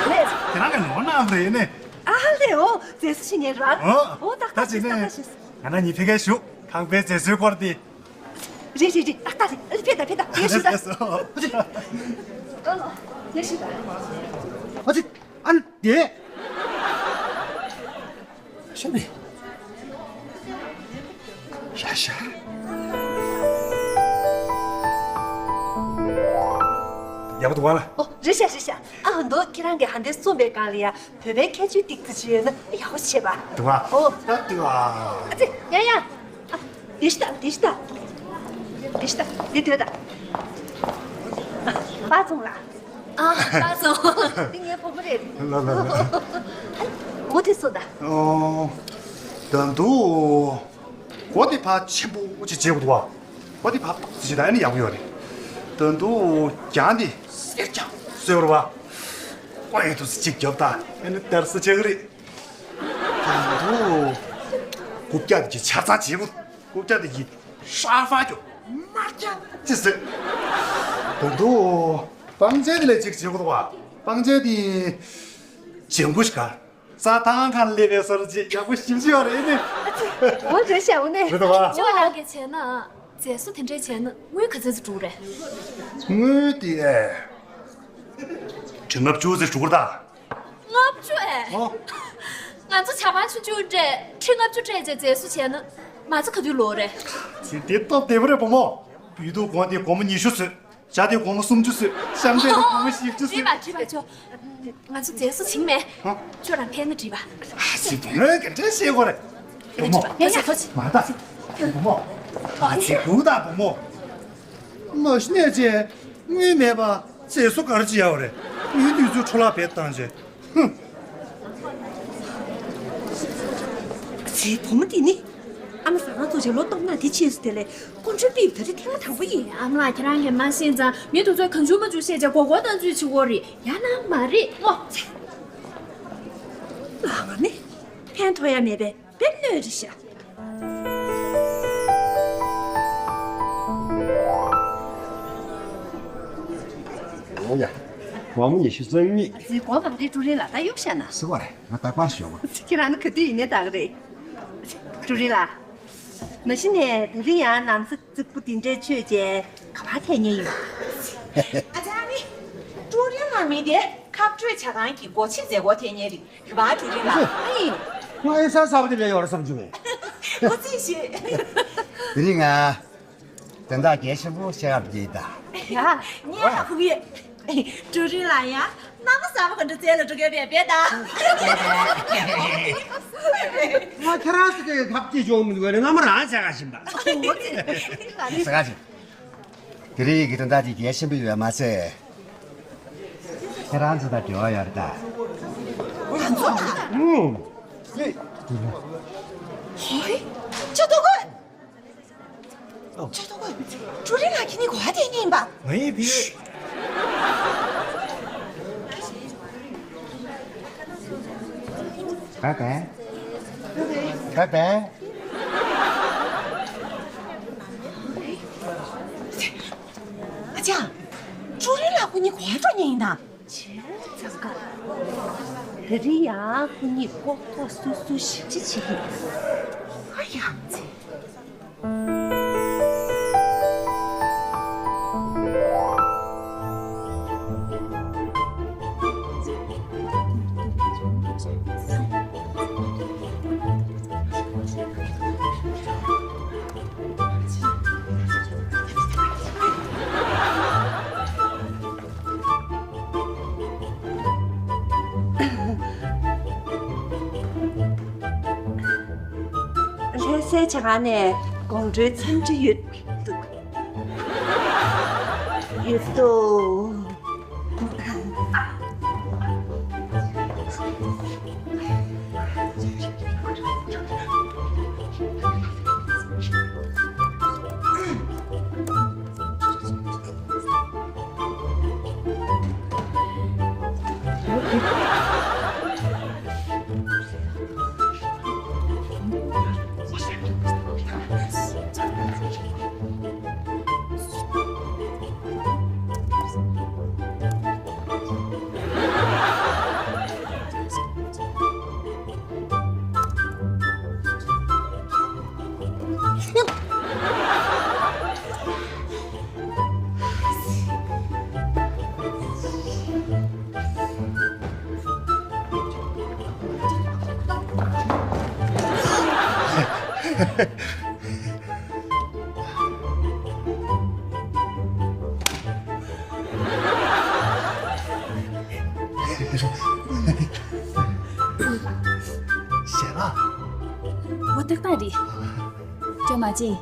ལས། ཁྱེད་རང་གིས་ནོར་གནང་རེད་ནས། ཨ་ལས། འོ། མཛེས་བཟོ་བྱེད་མཁན་རང་། ཨོ། འོ། ཏག་ཏག་ཅིག་ནས། ཏག་ཏག་ཅིག་ང་རང་གཉིས་ཕ་གིར་བཞུགས། ཁང་པའི་མཛེས་བཟོའི་སྐོར་དེ། རེད་རེད་རེད། ཏག་ཏག་རེད། ཨ་ལས། ཕེབས་དང་། ཕེབས་དང་། ཡེ་ཞུ་དང་། ཡེ་ཞུ་དང་། ཨ་ཙི། ཨ་ནི་དེ། ཤ་མེད། ཤ་ཤ། ཡག་པོ་འདུག་པ་ལགས། ཨོ། རེད་ཤག་རེད་ཤག་ཨ་མདོ། ཁྱེད་རང་གིས་ཧ་འདི་གསུངས་པའི་སྒང་ལ་ཡ། བོད་པའི་ཁྱད་ཆོས་ཏིག་ཙི་ཅིག་ཡོད་ན་ཡག་པོ་བྱེད་པ། འདུག་པ། ཨོ། ད་འདུག་པ། ཨ་ཙི། ཡ་ཡ། ཨ། དེ་ཤི་ད། དེ་ཤི་ད། དེ་ཤི་ད། དེ་དོད་ད། པ་ཙོང་ལགས། ཨ། པ་ཙོང་། འདི་ངའི་བུ་མོ་རེད། ལ་ལ་ལ། སྒོ་དེ་སོ་ད། ཨོ། ད་འདུག་སྒོ་དེ་ཕར་ཆེན་པོ་ཅིག་བྱེད་དགོས་འདུག་པ། སྒོ་དེ་ཕར་ཏོག་ཙམ་བྱེད་ད་ཨ་ནི་ཡག་པོ་ཡོད་རེད། ད་འདུག་གྱང་དེ་སེར་རྐྱང་བཟོས་པ་རེད་པ། ཨོ་ཡ། ཏོག་ཙམ་ཅིག་རྒྱོབ་ད་ཨ་ནི་བསྡད་ས་ཆགས་ཀྱི་རེད། ད་འདུག་རྐུབ་བཀྱག་དེ་གི་ཆ་ཚང་བྱེད་དགོས། རྐུབ་བཀྱག་དེ་གི་ཧྲ་ཧྥ་རྒྱོབ། དམར་རྐྱང་ཅིག་བཟོས། ད་འདུག་སྤང་མཆེད་དེ་ལ་ཅིག་བྱེད་དགོས་འདུག་པ། སྤང་མཆེད་དེ་ལྗང་གུ་ཞིག་ག་རྩྭ་ཐང་ཁ་ལ་སླེབས་པའི་བཟོ་འདྲ་ཅིག་ཡག་པོ་ཞེ་པོ་ཅིག་ཡོད་རེད་ནི། འོ། རེད་ཤག་འོ་ནི། རེད་འདུག་པ། ཅོག་རང་གིས་བྱས་ན། མཛེས་བཟོ་དེ་འདྲས་བྱས་ན་དངུལ་ག་ཚོད་ཙམ་འགྲོ་གི་རེད། དངུལ་དེ་ཁྲི་ལྔ་བཅུ་ཙམ་འགྲོ་གི་རེད་ད། ལྔ་བཅུ་ཨེ། ཨོ། ང་ཚོ་ཇ་ཁང་ཆུང་ཆུང་སྤྲད། ཁྲི་ལྔ་བཅུ་སྤྲད་བྱས་མཛེས་བཟོ་བྱས་ན་མ་རྩ་ག་དུས་ལོག་རེད། དེ་སྟབས་བདེ་པོ་རེད་བུ་མོ། བོད་ཐུག་གོང་དེ་སྒོར་མོ་ཉི་ཤུ་བཟོས། ཇ་དེ་སྒོར་མོ་སུམ་ཅུ་བཟོས། ཤ་མཆོད་དེ་སྒོར་མོ་བཞི་བཅུ་བཟོས། བྲིས་པ་བྲིས་པ་ཅོག་ང་ཚོ་མཛེས་བཟོ་བྱེད་མེད། ཧ། ཁྱོད་རང་ཕན་ན་བྲིས་པ། ཨ་ཙི། བུ་མོས་ག་འདྲས་བཤད་དགོས་རེད། བུ་མོ། ཡ་ཡ། ཐོ་ཅི། མ་ད། བུ་མོ། ཨ་ཙི། སྒུག་དང་བུ་མོ། མ་གཞི་ནས་ཅི། དངུལ་མེད་པ་མཛེས་བཟོ་ག་རེ་བྱེད་ཡག་རེད། དངུལ་དུས་ཚོད་འཕྲོ་བརླག་བྱེད་བཏང་བྱས། ཧུམ། ཨ་ཙི། བུ་མོ་འདི་ནི། ཨ་མ་ཟ་ཁང་ཚོགས་བྱས་ལོ་སྟོང་ན་དེ་ཕྱིས་སུ་དེ་ལས་སྐུ་མགྲོན་ཕེབས་ད་རེས་ཐེངས་མ་དང་པོ་ཡིན། ཨ་མ་ལགས། ཁྱེད་རང་གིས་མ་ཤེས་ཙང་མི་དེ་ཚོས་གང་བྱུང་མང་བྱུང་བཤད་བྱས་མགོ་སྐོར་བཏང་ཚུལ་བྱེད་ཀྱི་ཡོད་རེད། ཡང་ན་མ་རེད་སྨོ། ལགས་ནི། ཕན་ཐོགས་ཡ་མེད་པའི་དཔེ་གནོད་རེད་ཤག་འོ་ཡ། སྒོར་མོ་ཉི་ཤུ་རྩ་གཉིས། ཨ་ཙི། སྒོར་མོ་དེ་ཀྲུའུ་རིན་ལགས་ད་གཡུག་བཞག་ན། སུ་བ་རེད། ང་རྟག་པར་ཞོག་པ། ཁྱེད་རང་ནི་ག་དུས་ཡིན་ནའི་ད་ག་རེད། ཀྲུའུ་རིན་ལགས། མ་གཞི་ནས་དེ་རིང་ཡང་ན་བཟའ་རྩིག་པོ་འདི་འདྲའི་མཆོད་བྱས་ག་པར་ཐད་མཁན་ཡིན་པ། ཨ་ཅག་ནི། ཀྲུའུ་རིན་ལགས་མི་དེ་ཁ་སྤྲོད་ཇ་ཁང་གི་སྒོ་ཕྱེ་མཛད་སྒོ་ཐད་མཁན་རེད། རེད་པ། ཀྲུའུ་རིན་ལགས། ཨ་ཡིན། ང་ཨེ་ས་ས་བ་དེ་ལས་ཡོད་རེད་བསམ་བྱུང་ངས། ཁོ་རྩིས་ཤེས། དེ་རིང་ང་དོན་དག་གལ་ཆེན་པོ་བཤད་ག་འགྲོ་གི་ཡིན་ད། ཡ། ངས་ཧ་གོ་གི་ཡོད། ཀྲུའུ་རིན་ལགས་ཡ། གནམ་ས་བ་ག་འདྲ་བཙལ་ལ་འགྲོ་གི་ཡོད་པས་བེད་ད། ང་ཁྱེད་རང་ཚོ་གི་ཐབས་ཇུས་བྱུང་མི་འདུག་གས། རྣམ་པ་རང་བྱ་ག་བཞིན་པ། ཟ་ག་བཞིན། དེ་རིང་གི་དོན་དག་དེ་གལ་ཆེན་པོ་ཡོད་མ་ཚད། ཁྱེད་རང་ཚོ་དང་འབྲེལ་བ་ཡོད་རེད་ད། ང་ཚོ་དང་། ཨུམ། ཧོ་ཧེ། ཅོ་ཏོ་ཀོ། ཅོ་ཏོ་ཀོ། ཀྲུའུ་རིན་ལགས་ཁྱེད་གཉིས་གོ་བ་དེ་ཉིན་པ། ང་ཡི་བི། ད་དེ། ད་དེ། ཨ་ཅག་ཀྲུའུ་རིན་ལགས་ཁོ་གཉིས་གོ་བ་འགྲོ་མཁན་ཡིན་ན། བྱས་ཙང་ཀ། དེ་རིང་ཡང་ཁོ་གཉིས་ལྐོག་ལྐོག་སུད་སུད་ཞིབ་ཕྲ་བྱེད་ཀྱི་ཡོད། ཨ་ཡང་ཚེ། ལྷ་སའི་ཇ་ཁང་ནས་དགོང་དྲོའི་འཚམས་འདྲི་ཡོད་འདུག་ཡོད་དོ། ཞལ་ལག་འོ་ཏག་ཏག་རེད། ཅོ་མ་ཅིན།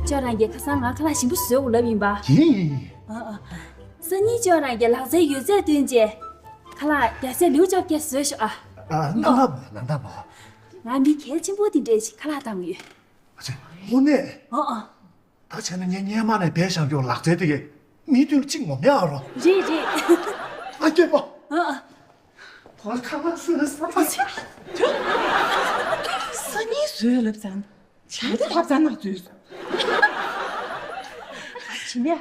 ཅོ་རང་གིས་ཁ་སང་ང་ཁ་ལག་ཞིམ་པོ་བཟོས་འོ་ལབ་ཡིན་པ། ཡིན། ཨ་ཨ། སང་ཉིན་ཅོ་རང་གིས་ལག་རྩལ་ཡོད་ཚད་བཏོན་རྗེས། ཁ་ལག་རྒྱ་སེ་ལེའུ་བཅོ་བརྒྱད་བཟོས་ཤོག་ཨ། ཨ། ནམ་ཟླ་བ། ནམ་ཟླ་བ། ང་མི་གལ་ཆེན་པོ་དེ་འདྲས་ཤིག་ཁ་ལག་བཏང་གི་ཡོད། ཨ་ཙི། དངོས་གནས། ཨ་ཨ། ད་བྱས་ན་ངས་སྔོན་མ་ནས་འབད་བཞག་རྒྱུ་ལག་རྩལ་དེ་གས་མི་མཐུན་གཅིག་ངོམ་ཡག་རོ། རེད་རེད། ཨ་སྐྱོ་པོ། ཨ་ཨ། ཁོ་ཁ་མ་སུ་ས་མ་ཆེ། སང་ཉིན་བཟོས་ལབ་ཙང་། བྱ་དེ་ལབ་ཙང་ན་བཟོས། ཨ་ཅི་ནས།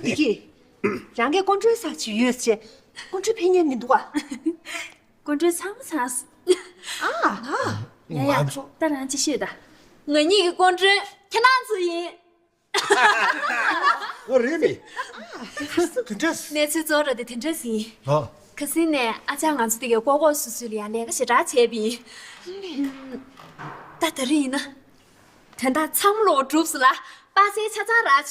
བདེ་སྐྱིད། རང་གིས་སྐུ་མགྲོན་ཟ་ཅི་ཡོད་ཅེ། སྐུ་མགྲོན་ཕེབས་མཁན་མི་འདུག་ཨ། སྐུ་མགྲོན་ཚང་མ་ཚང་སོང་། ཨ། ཨ། ཡ་ཡ། ང་ཚོ། ད་རང་ཅི་ཤོད་ད། ང་གཉིས་ཀྱི་སྐུ་མགྲོན་ཁྱེད་རང་ཚོ་ཡིན། ཨོ་རེད་མི། དེ་འདྲས། གནས་ཚུལ་གཙོ་བོ་ར་དེ་དེ་འདྲས་ཡིན། ཨོ། ཁ་སང་ནས་ཨ་ཅག་ང་ཚོ་དེ་གའི་ལྐོག་ལྐོག་སུད་སུད་ལ་ཡང་ལས་ཀ་ཞེ་དྲག་བྱས་པ་ཡིན། ད་དེ་རིང་ཡིན་ན། དོན་དག་ཚང་མ་ལོག་གྲུབ་སོང་ལ་པ་སེ་ཆ་ཚང་རག་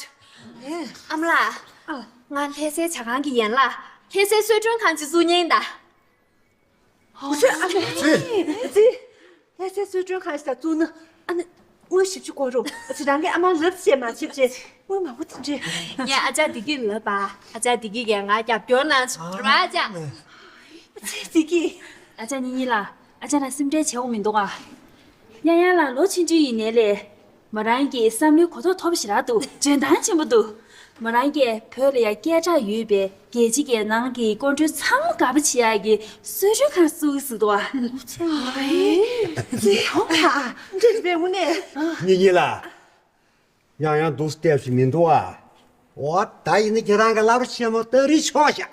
བྱུང་། ཨ་མ་ལགས། ང་ལྷ་སའི་ཇ་ཁང་གི་ཡན་ལག་ལྷ་སའི་གསོལ་མགྲོན་ཁང་ཅིག་བཙུགས་མཁན་ཡིན་ད། ཨོ་ཙི། ཨ་ཙི། ཙི། ལྷ་སའི་གསོལ་མགྲོན་ཁང་ཞིག་བཙུགས་ན་ཨ་ནི་དངུལ་ཞེ་པོ་ཅིག་དགོས་རུང་ཨ་ཙི་རང་གིས་ཨ་མར་ལབ་བྱས་མ་བྱེད་བྱས་དངུལ་མང་པོ་དེ་འདྲས། ངས་ཨ་ཅག་བདེ་སྐྱིད་ལབ་པ། ཨ་ཅག་བདེ་སྐྱིད་ཀྱིས་ང་རྒྱབ་སྐྱོར་གནང་བྱུང་རེད་པ་ཨ་ཅག་ཨ་ཙི་བདེ་སྐྱིད། ཨ་ཅག་གཉིས་གཉིས་ལ་ཨ་ཅག་ལ་སེམས་ཁྲལ་བྱེད་དགོས་མི་འདུག་ཨ། ཡང་ཡང་ལ་ལོ་ཆུང་ཆུང་ཡིན་ནའི་ལས། མོ་རང་གི་བསམ་བློའི་གོ་རྟོགས་མཐོ་པོ་ཞེ་དྲག་འདུག་འཇོན་ཐང་ཆེན་པོ་འདུག་མོ་རང་གིས་བོད་ལ་ཡང་སྐད་གྲགས་ཡོད་པའི་རྒྱལ་སྤྱི་གི་ནང་གི་སྐུ་མགྲོན་ཚང་མ་དགའ་པོ་བྱེད་ཡག་གི་གསོལ་མགྲོན་ཁང་བཙུགས་ཟེར་འདུག་ཨ། ཙི་ཧོ་ཡ། འདྲེས་པའི་དངོས་གནས། གཉིས་གཉིས་ལ། ཡང་ཡང་འདུག་སྟེར་ཞིག་མི་འདུག་ཨ། འོ་ད་ཡིན་ན་ཁྱེད་རང་གི་ལབ་ཆེན་མོ་ཏ་རི་ཆོག་ཤག་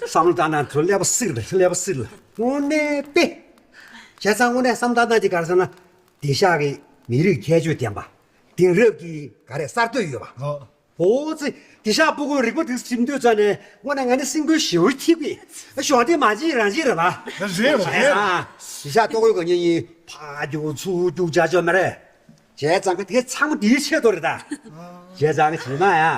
བསམ་བློ་བཏང་ན་དུ་ཀླད་པ་སིག་ལ་ཀླད་པ་སིག་ལ་དངོས་གནས་པེ། བྱས་ཙང་དངོས་གནས་བསམ་བློ་བཏང་ན་དེ་ག་རེ་ཟེར་ན། བདེ་གཤེགས་ཀྱི་མི་རིགས་ཁྱད་ཆོས་ལྡན་པ། དེང་རབས་ཀྱི་ག་རེ་གསར་གཏོད་ཡོད་པ། ཨོ། ཨོ་ཙི། དེ་ཤག་སྤུ་གུ་རིག་པ་དེ་ཟིན་དུས་ཙ་ནས་དངོས་གནས་ང་ནི་སེམས་འགུལ་ཞེ་པོ་ཐེབས་ཀྱི། གཞོགས་དེ་མ་བྱེད་རང་བྱེད་རེད་པ། རེད་རེད། ཨ། དེ་ཤག་ལྟོ་གོས་གང་ཉིན་ཉིན་ཕར་རྒྱུག་ཚུར་རྒྱུག་བྱ་ཆོག་མ་རེད། བྱས་ཙང་གི་དེ་ཚང་མ་དེའི་ཆེད་དུ་རེད་ད། བྱས་ཙང་གི་བྱེད་མ་ཡ།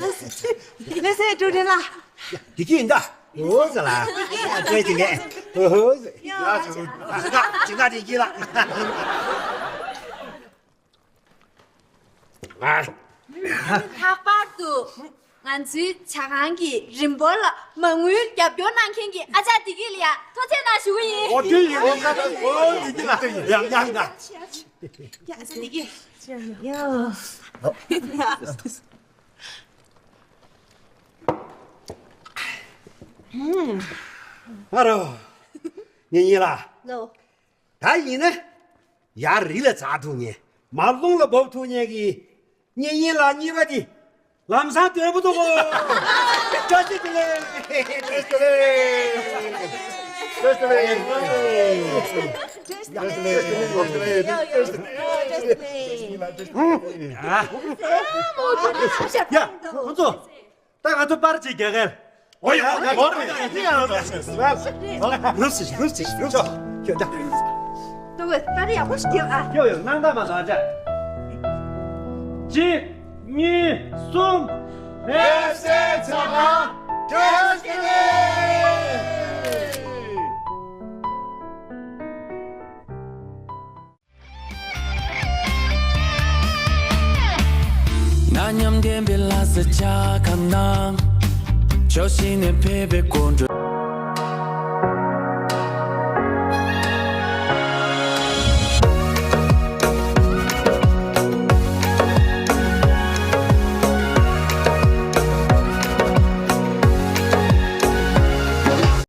ལགས་སེ། ཀྲུའུ་རིན་ལགས། བདེ་སྐྱིད་ཡིན་ད། འོ་ཟེར་ལ། ཀྲེ་ཅི་ལེ། འོ་ཟེར། ཡ་ཟེར། ཇི་ལྟ་བདེ་སྐྱིད་ལགས། ལྷག་པར་དུ་ང་ཚོའི་ཇ་ཁང་གི་རིམ་སྤོར་ལ་མ་དངུལ་རྒྱབ་སྐྱོར་གནང་མཁན་གྱི་ཨ་ཅག་བདེ་སྐྱིད་ལ་ཡང་ཐུགས་རྗེ་ཆེ་གནང་ཞུ་གི་ཡིན། འོ་དེ་ཡིན། འོ་ཁ་ཁ། འོ་བདེ་སྐྱིད་ལགས། ཡ་ཡ་ཡ། ཡ་ཨ་ཅག་བདེ་སྐྱིད། ཡ། ཨ་རོ། ངེད་གཉིས་ལ། ལོ། ད་ཡིན་ན། ཡར་རི་ལ་འཛེག་ཐུབ་མཁན། མར་རླུང་ལ་འབབ་ཐུབ་མཁན་གྱི་གཉེན་ཉེ་ལགས་གཉིས་པ་དེ་ལམ་སང་ཐོན་པ་འདུག་གོ། བཀྲ་ཤིས་བདེ་ལེགས། བཀྲ་ཤིས་བདེ་ལེགས། བཀྲ་ཤིས་བདེ་ལེགས། བཀྲ་ཤིས་བདེ་ལེགས། བཀྲ་ཤིས་བདེ་ལེགས། ཡ། ཁོང་ཚོ། ད་ང་ཚོ་པར་ཅིག་རྒྱག་གལ། ཨོ་ཡ། ཨོ་ཡ། ཨོ་ཡ། རུབ་སི་རུབ་སི་རུབ་སི། ཁྱོད་ད། ཏུ་གུ་པར་ཡག་པོ་ཞིག་རྒྱག་ཨ། ཡོ་ཡོ། སྣང་དག་མ་བཟང་ཅག་གཅིག་གཉིས། གསུམ། ཕེབས་བསུའི་ཇ་ཁང་། བཀྲ་ཤིས་བདེ་ལེགས། ན་མཉམ་ལྡན་པའི་ལྷ་ས་ཇ་ཁང་ནང་། ཕྱོགས་བཞི་ནས་ཕེབས་པའི་དགོད་བྲོ།